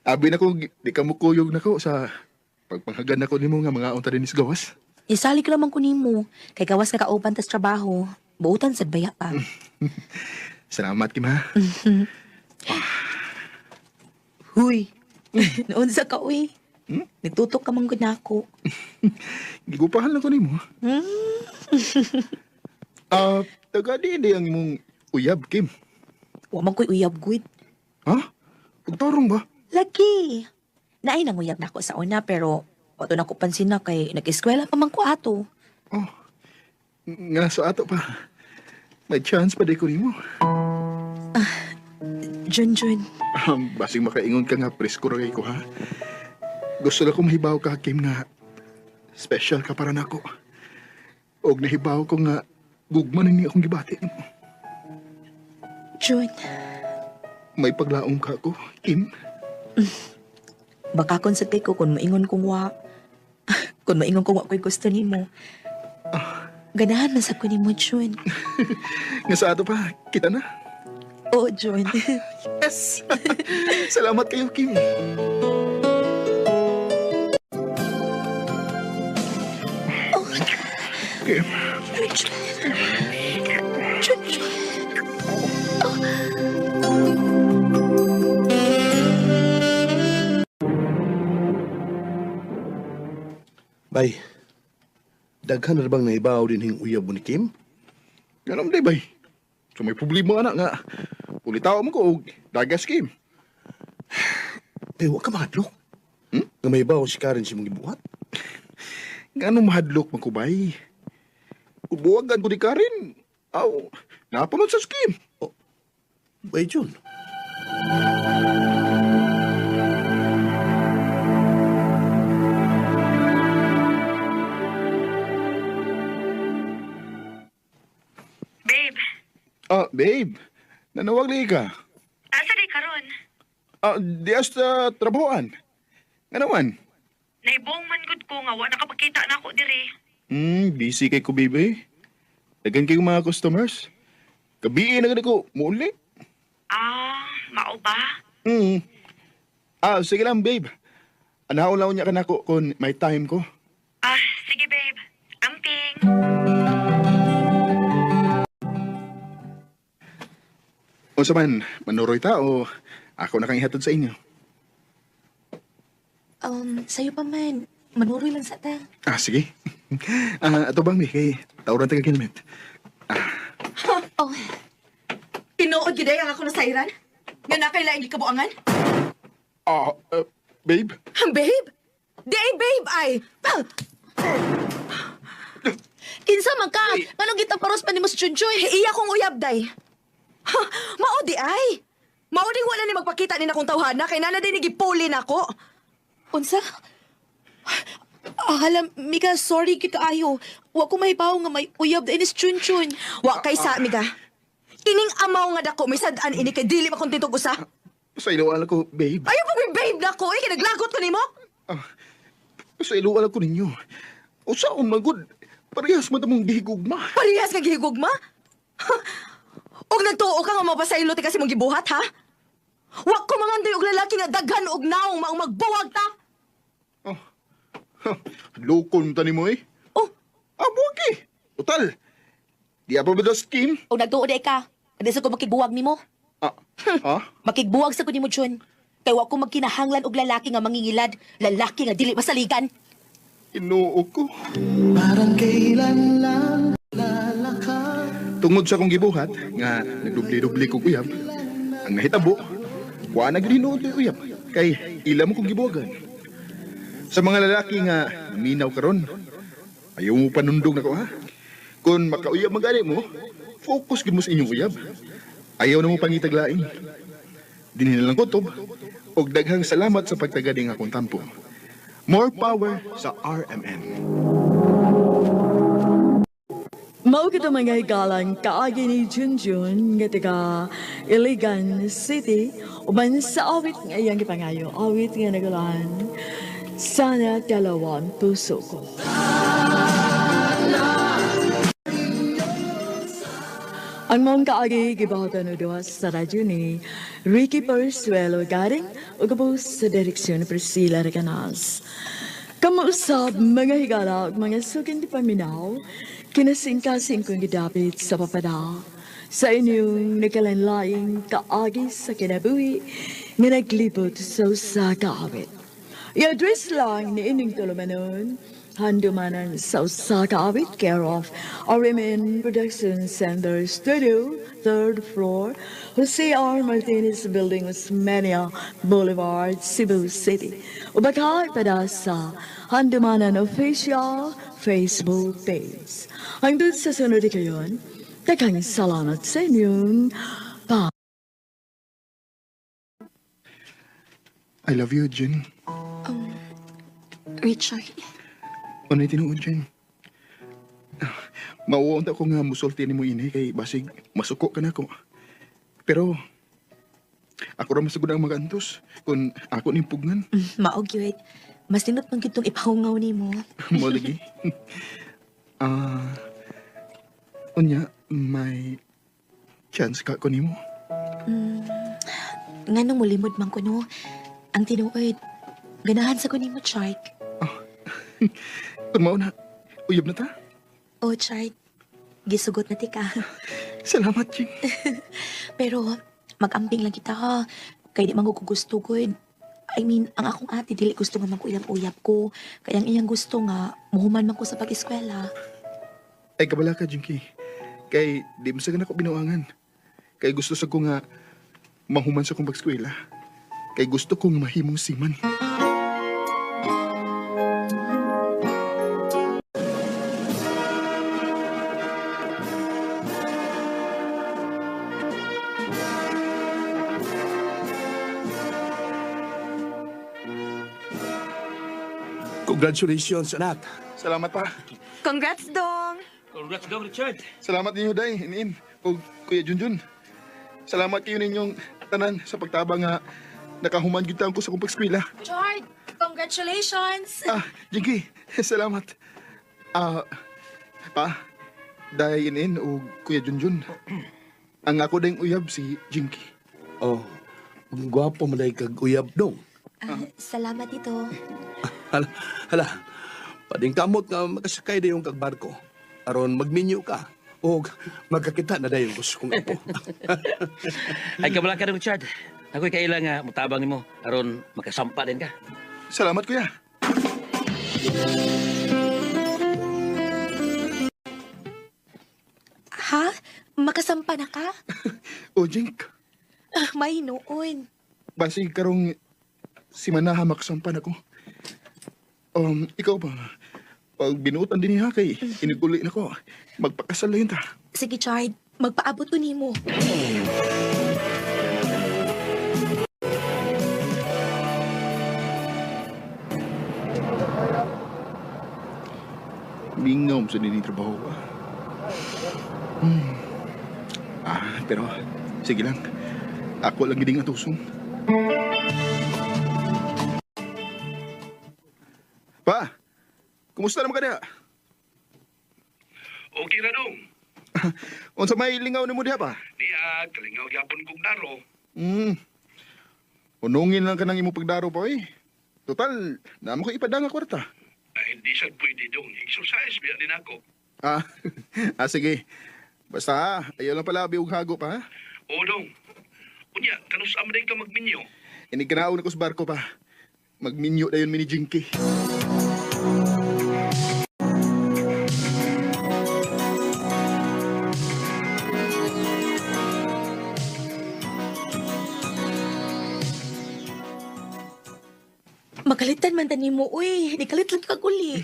Abi na ko, di ka mo kuyog na ko sa pagpanghagan nako nimo nga mga unta din gawas. Isalig raman ko nimo kay gawas ka kauban tas trabaho. Buutan sad baya pa. Salamat, Kim, ha? Huy. Naunsa ka uy. Nagtutok ka man gud nako. Gigupahan lang ko nimo. Ah, taga di di ang imong uyab, Kim. Wa man ko'y uyab gud. Ha? Pagtarong ba? Lagi. Naay nanguyab nako sa una pero wato na ko pansin na kay nag-eskwela pa man ko ato. Oh, nga sa ato pa. May chance pa di ko nimo. Junjun. Basing makaingon ka nga, presko ra kay ko, ha? Gusto lang ko mahibaw ka, Kim, nga special ka para nako. Og nahibaw ko nga gugma na ni akong gibati. Jun, May paglaong ka ko, Kim. baka kon sa ko kung maingon kong wa. Kung maingon kong wa ko'y gusto nimo. Ganahan man sa ko nimo, Jun. Nga sa ato pa, kita na. Oo, Jun. Yes! Salamat kayo, Kim. Kim. Jun, Jun. Bay, daghan na bang nahibaw din hing uyab mo ni Kim? Ganun di, bay. So may problema anak nga. Ulitaw mo ko og dagas, Kim. Eh, wa ka mahadlok. Hmm? Nga mahibaw si Karen si mong gibuhat. Ngano mahadlok man ko, bay? Kubuwagan ko ni Karen. Aw, napaman sa scheme. Oh, bay, Jun. Babe, Ah, babe. Nanawag lagi ka. asa di karon? Ah, di hasta trabahoan. Nga naman? Naibong man gud ko nga wa nakapakita na ako diri. Busy kay ko, baby. Dagan kayo mga customers. Gabi na gani ko, muuli. Ah, mao ba? Hmm. Ah, sige lang, babe. Anaon lang niya ka nako kung may time ko. Ah, sige babe. Amping. O sa man, manuroy ta o ako na kang ihatod sa inyo. Sa'yo pa man. Manuroy lang sa ta. Ah, sige. Ah, ato bang, kay tawran taga helmet. Oh, Tinuod gid ay ang ako nasayran? Nga na kay laing gikabuangan? Ah, babe? Babe? Di ay babe ay. Ah! Kinsa man ka? Nganong gitaparos pa nimo si Junjun? Iya kong uyab day. Ha, mao di ay. Mao di wala ni magpakita ni nakong tawhana kay nana din ni gipuli nako. Unsa? Ah, hala, Mika, sorry kit kaayo. Wa ko mahibaw nga may uyab din is Chunchun. Wa kay sa amiga. Kining amaw nga dako may sad-an ini kay dili makontento og usa. Sa iluan ko, babe. Ayaw pa ko'y babe nako eh kay naglagot ko nimo. Ah, sa iluan ko ninyo. O sa magud, parehas man mong gihigugma. Parehas ka gihigugma? Ha? Og nagtuo ka nga mapasaylo ti kasi mong gibuhat ha? Wa ko mangandoy og lalaki nga daghan og naong maong magbuwag ta. Lukon ta nimo eh. Oh. Ah, buwag eh. Total. Di apa ba scheme? Og nagtuo di ka. Di sa ko makigbuwag nimo. Ah. Ha? Makigbuwag sa ko nimo, Jun. Kay wa ko magkinahanglan og lalaki nga mangingilad, lalaki nga dili masaligan. Inoo ko. Parang kailan lang lalakad. Tungod sa akong gibuhat, nga nagdubli-dubli kong uyab, ang nahitabo, wa na gyud hinuod ko'y uyab, kay ila mo kong gibuwagan. Sa mga lalaki nga naminaw karon, ayaw mo panundog nako ha. Kung makauyab magani mo, focus gyud mo sa inyong uyab. Ayaw na mo pangitaglain. Dinhi na lang kutob, og daghang salamat sa pagtagad ng akong tampo. More power sa RMN. Mao kita mga higalang kaagi ni Junjun nga taga Iligan City uban sa awit nga iyang gipangayo, awit nga nagulahan Sana Dalawa ang Puso Ko. Ang maong kaagi gibahatan o duha sa radyo ni Ricky Persuelo Garing ug gabaw sa direksyon ni Priscilla Recanas. Kamuusab mga higala ug mga suking di paminaw, kinasingkasing kong gidapit sa papada. Sa inyong nagkalanlaing kaagi sa kinabuhi nga naglibot sa usa ka awit. I-address lang ni inyong tulumanon, Handumanan sa usa ka awit, care of RMN Production Center Studio, 3rd floor, Jose R. Martinez Building, Osmeña Boulevard, Cebu City. O baka ipada sa Handumanan Official Facebook page. Hangtod sa sunod kayon, daghang salamat sa inyong pa. I love you, Jen. Richard, Unay tinuod, Jen. Mauunta ko nga musulti ni mo ini kay basig masuko ka na ko. Pero ako ra masugod ang magantos kung ako ning pugnan. Mao gyud. Mas nindot man gyud tong ipahungaw nimo. Mo lagi. Ah. Unya may chance ka ko nimo. Nganong mulimod man ko no? Ang tinuod, ganahan sa ko nimo, Chart. Kun mao na, uyab na ta. Oh, Chart. Gisugot na tika. Salamat, Jing. Pero mag-amping lang kita ha. Kay di man ko gusto gud. I mean, ang akong ate dili gusto nga maguyab-uyab ko. Kaya ang iyang gusto nga muhuman man ko sa pag-eskwela. Ay kabala ka, Jinky. Kay di mo sa ko binuangan. Kay gusto sa ko nga mahuman sa kong pag-eskwela. Kay gusto kong mahimong siman. Congratulations, anak. Salamat pa. Congrats, Dong! Congrats, Dong Richard. Salamat ninyo, Day, inin, o Kuya Junjun. Salamat kayo ninyong tanan sa pagtabang nga nakahuman gyud ko sa akong pag-eskwela. Chard, congratulations! Ah, Jinky, salamat. Ah, pa, Day, inin, o Kuya Junjun. Ang ako dayng uyab si Jinky. Oh, ang gwapo mo dahil kag uyab dong. Salamat ito. Hala, hala. Pading kamot nga makasakay na yung kag barko. Aron magminyo ka. O magkakita na dayon gusto kong apo. Ay kabala ka, Dong Richard. Ako'y kaila nga mutabang nimo aron makasampa din ka. Salamat, Kuya. Ha? Makasampa na ka? O, Jink, Ah, may noon. basig karong si Manaha makasampan ako. Ikaw ba? Pag binutan din niya kay iniguli na ko. Magpakasal na yun ta. Sige, Chard. Magpaabot ko nimo. Mingaw mo sa nini trabaho ko. Ah, pero sige lang. Ako lang giding atusong. Pa, kumusta naman ka diha? Okay na dong. Unsa may lingaw nimo diha pa? Niya, kalingaw gyapon kong daro. Hunungin lang ka ng imong pagdaro pa eh. Total, naamo ko ipadang nga kwarta. Ay, hindi sad pwede dong. Exercise biya din ako. Ah, ah sige. Basta ha, ayaw lang pala og hago pa ha. Oo dong. Unya, kanus amday ka magminyo. Inignao na ko sa barko pa. Magminyo na yun mini Jinky. Makalitan man tani mo, uy. Nikalit lang kag uli.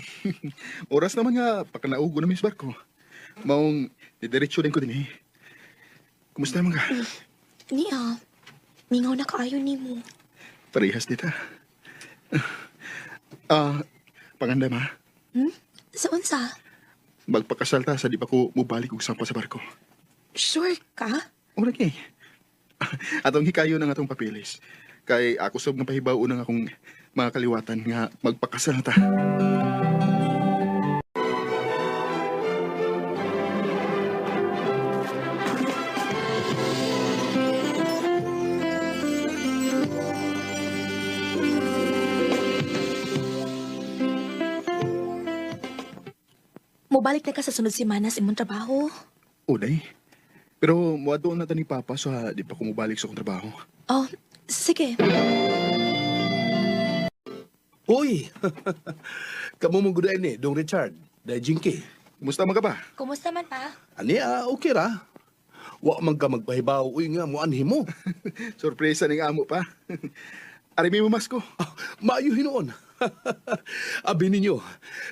Oras naman nga, pakanaugo na mi sa barko. Maong, didiretso din ko din eh. Kumusta naman ka? Niya, mingaw na kaayo nimo. Parehas dita. Ah, panganda ma. Hmm? Sa unsa? Magpakasal ta sa di pa ko mubalik og sampa sa barko. Sure ka? O lagi. Atong hikayo ng atong papilis. Kay ako sab nga pahibaw ng akong mga kaliwatan nga magpakasal na ta. Mobalik na ka sa sunod semana sa imong trabaho. Uday. Pero muadto na ta ni Papa sa di pa ko mubalik sa akong trabaho. Oh, sige. Uy! Kamu mong gudain ni, Dong Richard. Dahil Jinky. Kumusta man ka ba? Kumusta man pa? Ani, ah, okay ra. Wa man ka magpahibaw, uy nga, muanhi mo. Sorpresa ning amo pa. Arimi mo masko. Ah, maayo hinuon. Abi ninyo,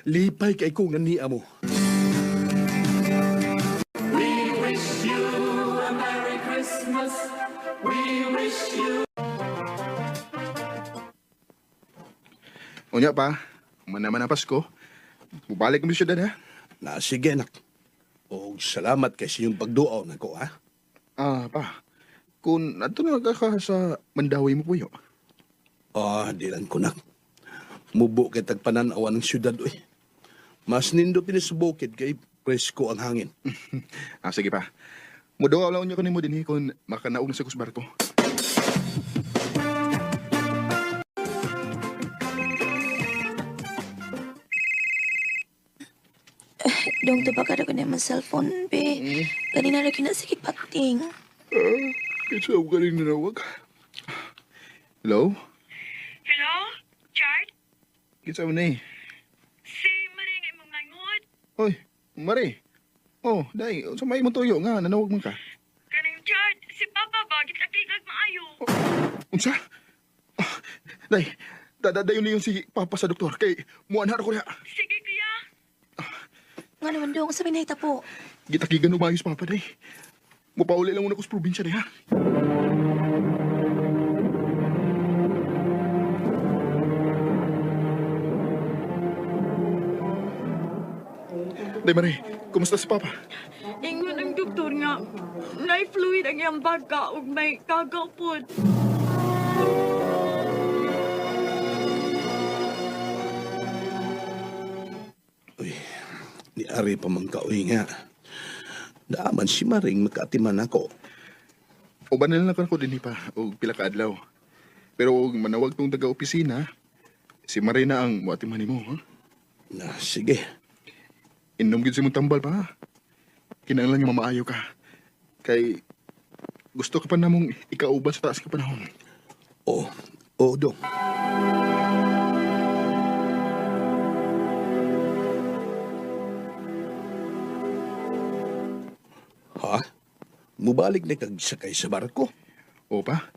lipay kay ko nga niya mo. We wish you a Merry Christmas. We wish you. Unya pa, man naman ang Pasko. Mubalik mo siyudad ha. Na sige anak. Og salamat kay sa iyong pagduaw nako ha. Ah, pa. Kung adto na ka sa Mandawi mo puyo. Ah, di lang ko nak. Mubo kay tagpanan-awan ng syudad uy. Mas nindot ini sa bukid kay presko ang hangin. Ah, sige pa. Muduaw lang unyo kanimo dinhi kung makanaog na sa kus barko. Dong tubag ka na yung cellphone, be. Ganina ra kina sige pating. Ah, kinsa ako galing nanawag. Hello? Hello? Chard? Kinsa mo na eh? Si Marie nga imong nangod. Oy, Mari. Oh, dai, sa may imong tuyo nga nanawag man ka. Kaning Chard, si Papa ba gitakigag maayo. Unsa? Ah, Dai, dadayon niyon si Papa sa doktor kay muanhar ko niya. Sige kuya. Nga naman dong, sabi na po. Gitakigan umayos Papa dai. Mupauli lang muna ko sa probinsya dai ha. Day Mari, kumusta si Papa? Ingon ang doktor nga, nay fluid ang iyang baga ug may kagaw pod. Uy, ni Ari pa man ka uy nga. Daaman si Maring makaatiman ako. Uban na lang ako dinhi pa og pila ka adlaw. Pero og manawag tong taga-opisina, si Marina ang muatiman nimo, ha? Na, sige. Inom gid si mong tambal pa. ha? Kinahanglan nga mamaayo ka. Kay gusto ka pa namong ikauban sa taas ka panahon. Oo, oh, dong. Ha? Mubalik na kag sakay sa barko? Oo pa.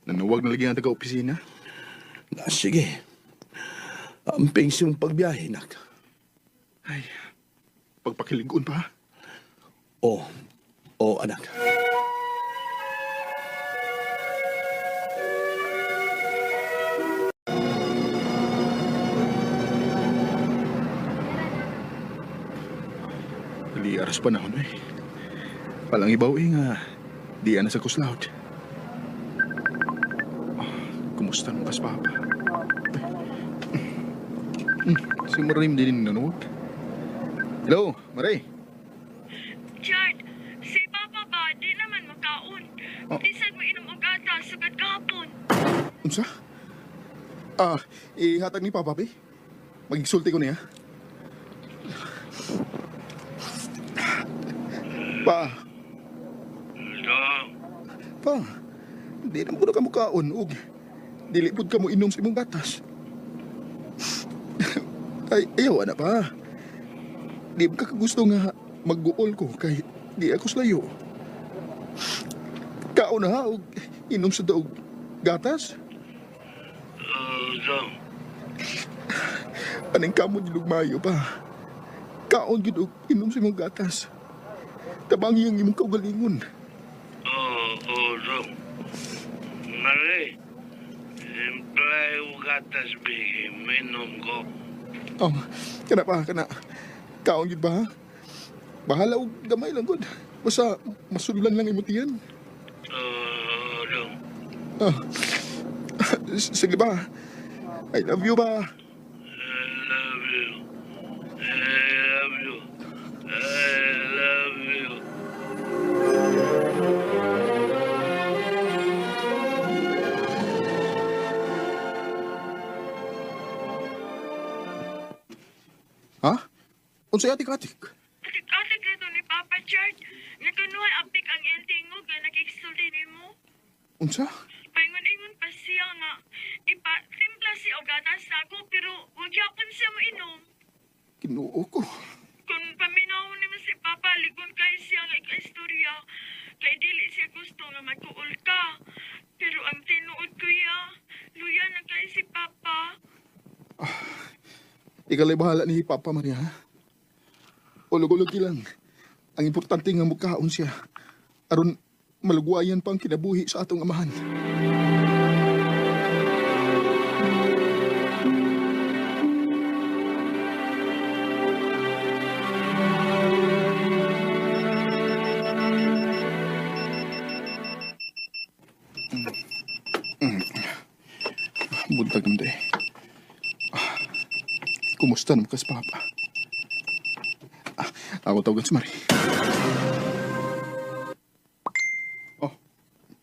Nanawag na lagi ang taga-opisina. Na, sige. Amping siyang pagbiyahe, nak. Ay, pagpakiligon pa. Oo, oo, anak. Dali aras panahon eh. Palang ibaw eh nga, di ana sa kuslaut. Oh, kumusta nung kas papa? Si Marie din nanood. Hello, Marie. Chard, si Papa ba di naman makaon. Oh. Bisan mo inom og gatas sugad kahapon. Unsa? Ah, ihatag ni Papa, be. Magigsulti ko niya. Pa. Pa, di na mo na kamukaon og dili pud ka mo inom sa imong gatas. Ay, ayaw ana pa. Di ba ka gusto nga magguol ko kay di ako slayo. Kaon na ha og inom sa daog gatas. Anong kamo di lugmayo pa. Kaon gid og inom sa imong gatas. Tabangi ang imong kaugalingon. Oo, Dong. Mali. Simple gatas minom ko. Oh, kana pa, kana. Kaon gid ba? Ha? Bahala og gamay lang gud. Basta masulan lang imong tiyan. Oo, Dong. Ah. Sige ba? I love you ba? I love you. I love you. I love you. Ha? Unsay atik-atik? Atik-atik na to ni Papa Chard. Nagkanuhay apik ang iyang tingog nga nakiksulti nimo. Unsa? Paingon-ingon pa siya nga ipa-timpla siya og gatas ako pero wag yapon siya moinom. Kinuo ko. Kung paminawon nimo si Papa, ligon kay siya nga ikaistorya. Kay dili siya gusto nga magkuol ka. Pero ang tinuod kuya, luya na kay si Papa. Ikaw la'y bahala ni Papa Maria, ha? Ulog-ulog lang. Ang importante nga mukaon siya. Aron malugwayan pa ang kinabuhi sa atong amahan. Buntag naman day. Kumusta naman kas Papa? Ah, ako tawagan si Marie. Oh,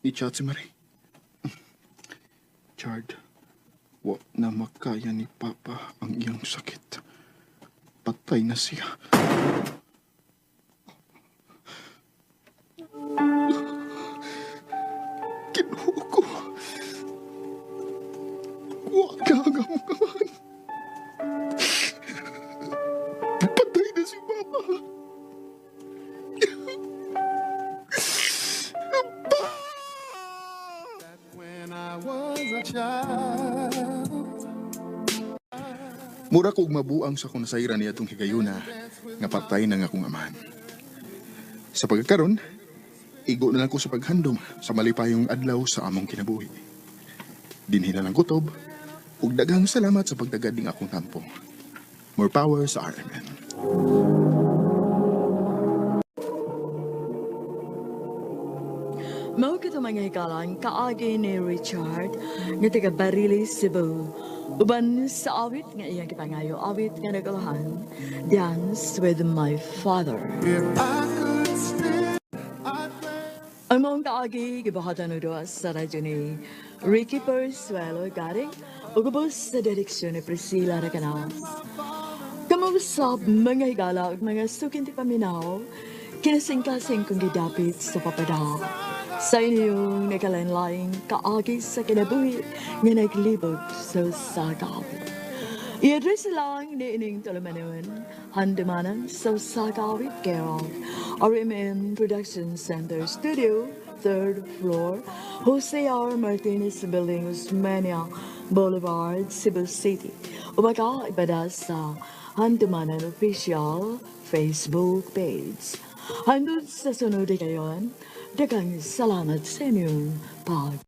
ni-chat si Marie. Chard, wa na makaya ni Papa ang iyang sakit. Patay na siya. Kinuha ko. Wa na ang among amahan. Patay na si Papa. When I was a child. Mura kog mabuang sa akong nasayran niya itong higayuna nga patay na nga akong amahan. Sa pagkakaron, igo na lang ko sa paghandom sa malipayong adlaw sa among kinabuhi. Dinhi na lang kutob, ug daghang salamat sa pagdagad ning akong tampo. More power sa RMN. Mao kito mga hikalang kaagi ni Richard nga taga Barili, Cebu. Uban sa awit nga iyang gipangayo awit nga nagulahan, Dance with My Father. If I could stay, I'd play. Ang maong kaagi gibuhatan og duha sa radyo ni Ricky Persuelo Garing ug ubos sa direksyon ni Priscilla Racanas. Kamusab mga higala ug mga sukinti paminaw, kinasingkasing kong gidapit sa papada. Sa inyong nagkalain-laing kaagi sa kinabuhi nga naglibog sa sagap. I-address lang ni ining tulumanon, Handumanan sa Sagawit Care of RMN Production Center Studio, third floor, Jose R. Martinez Building, Osmeña Boulevard, Cebu City. Umaga ibada sa Handumanan Official Facebook page. Hanggang sa sunod kayon, daghang salamat sa inyong pag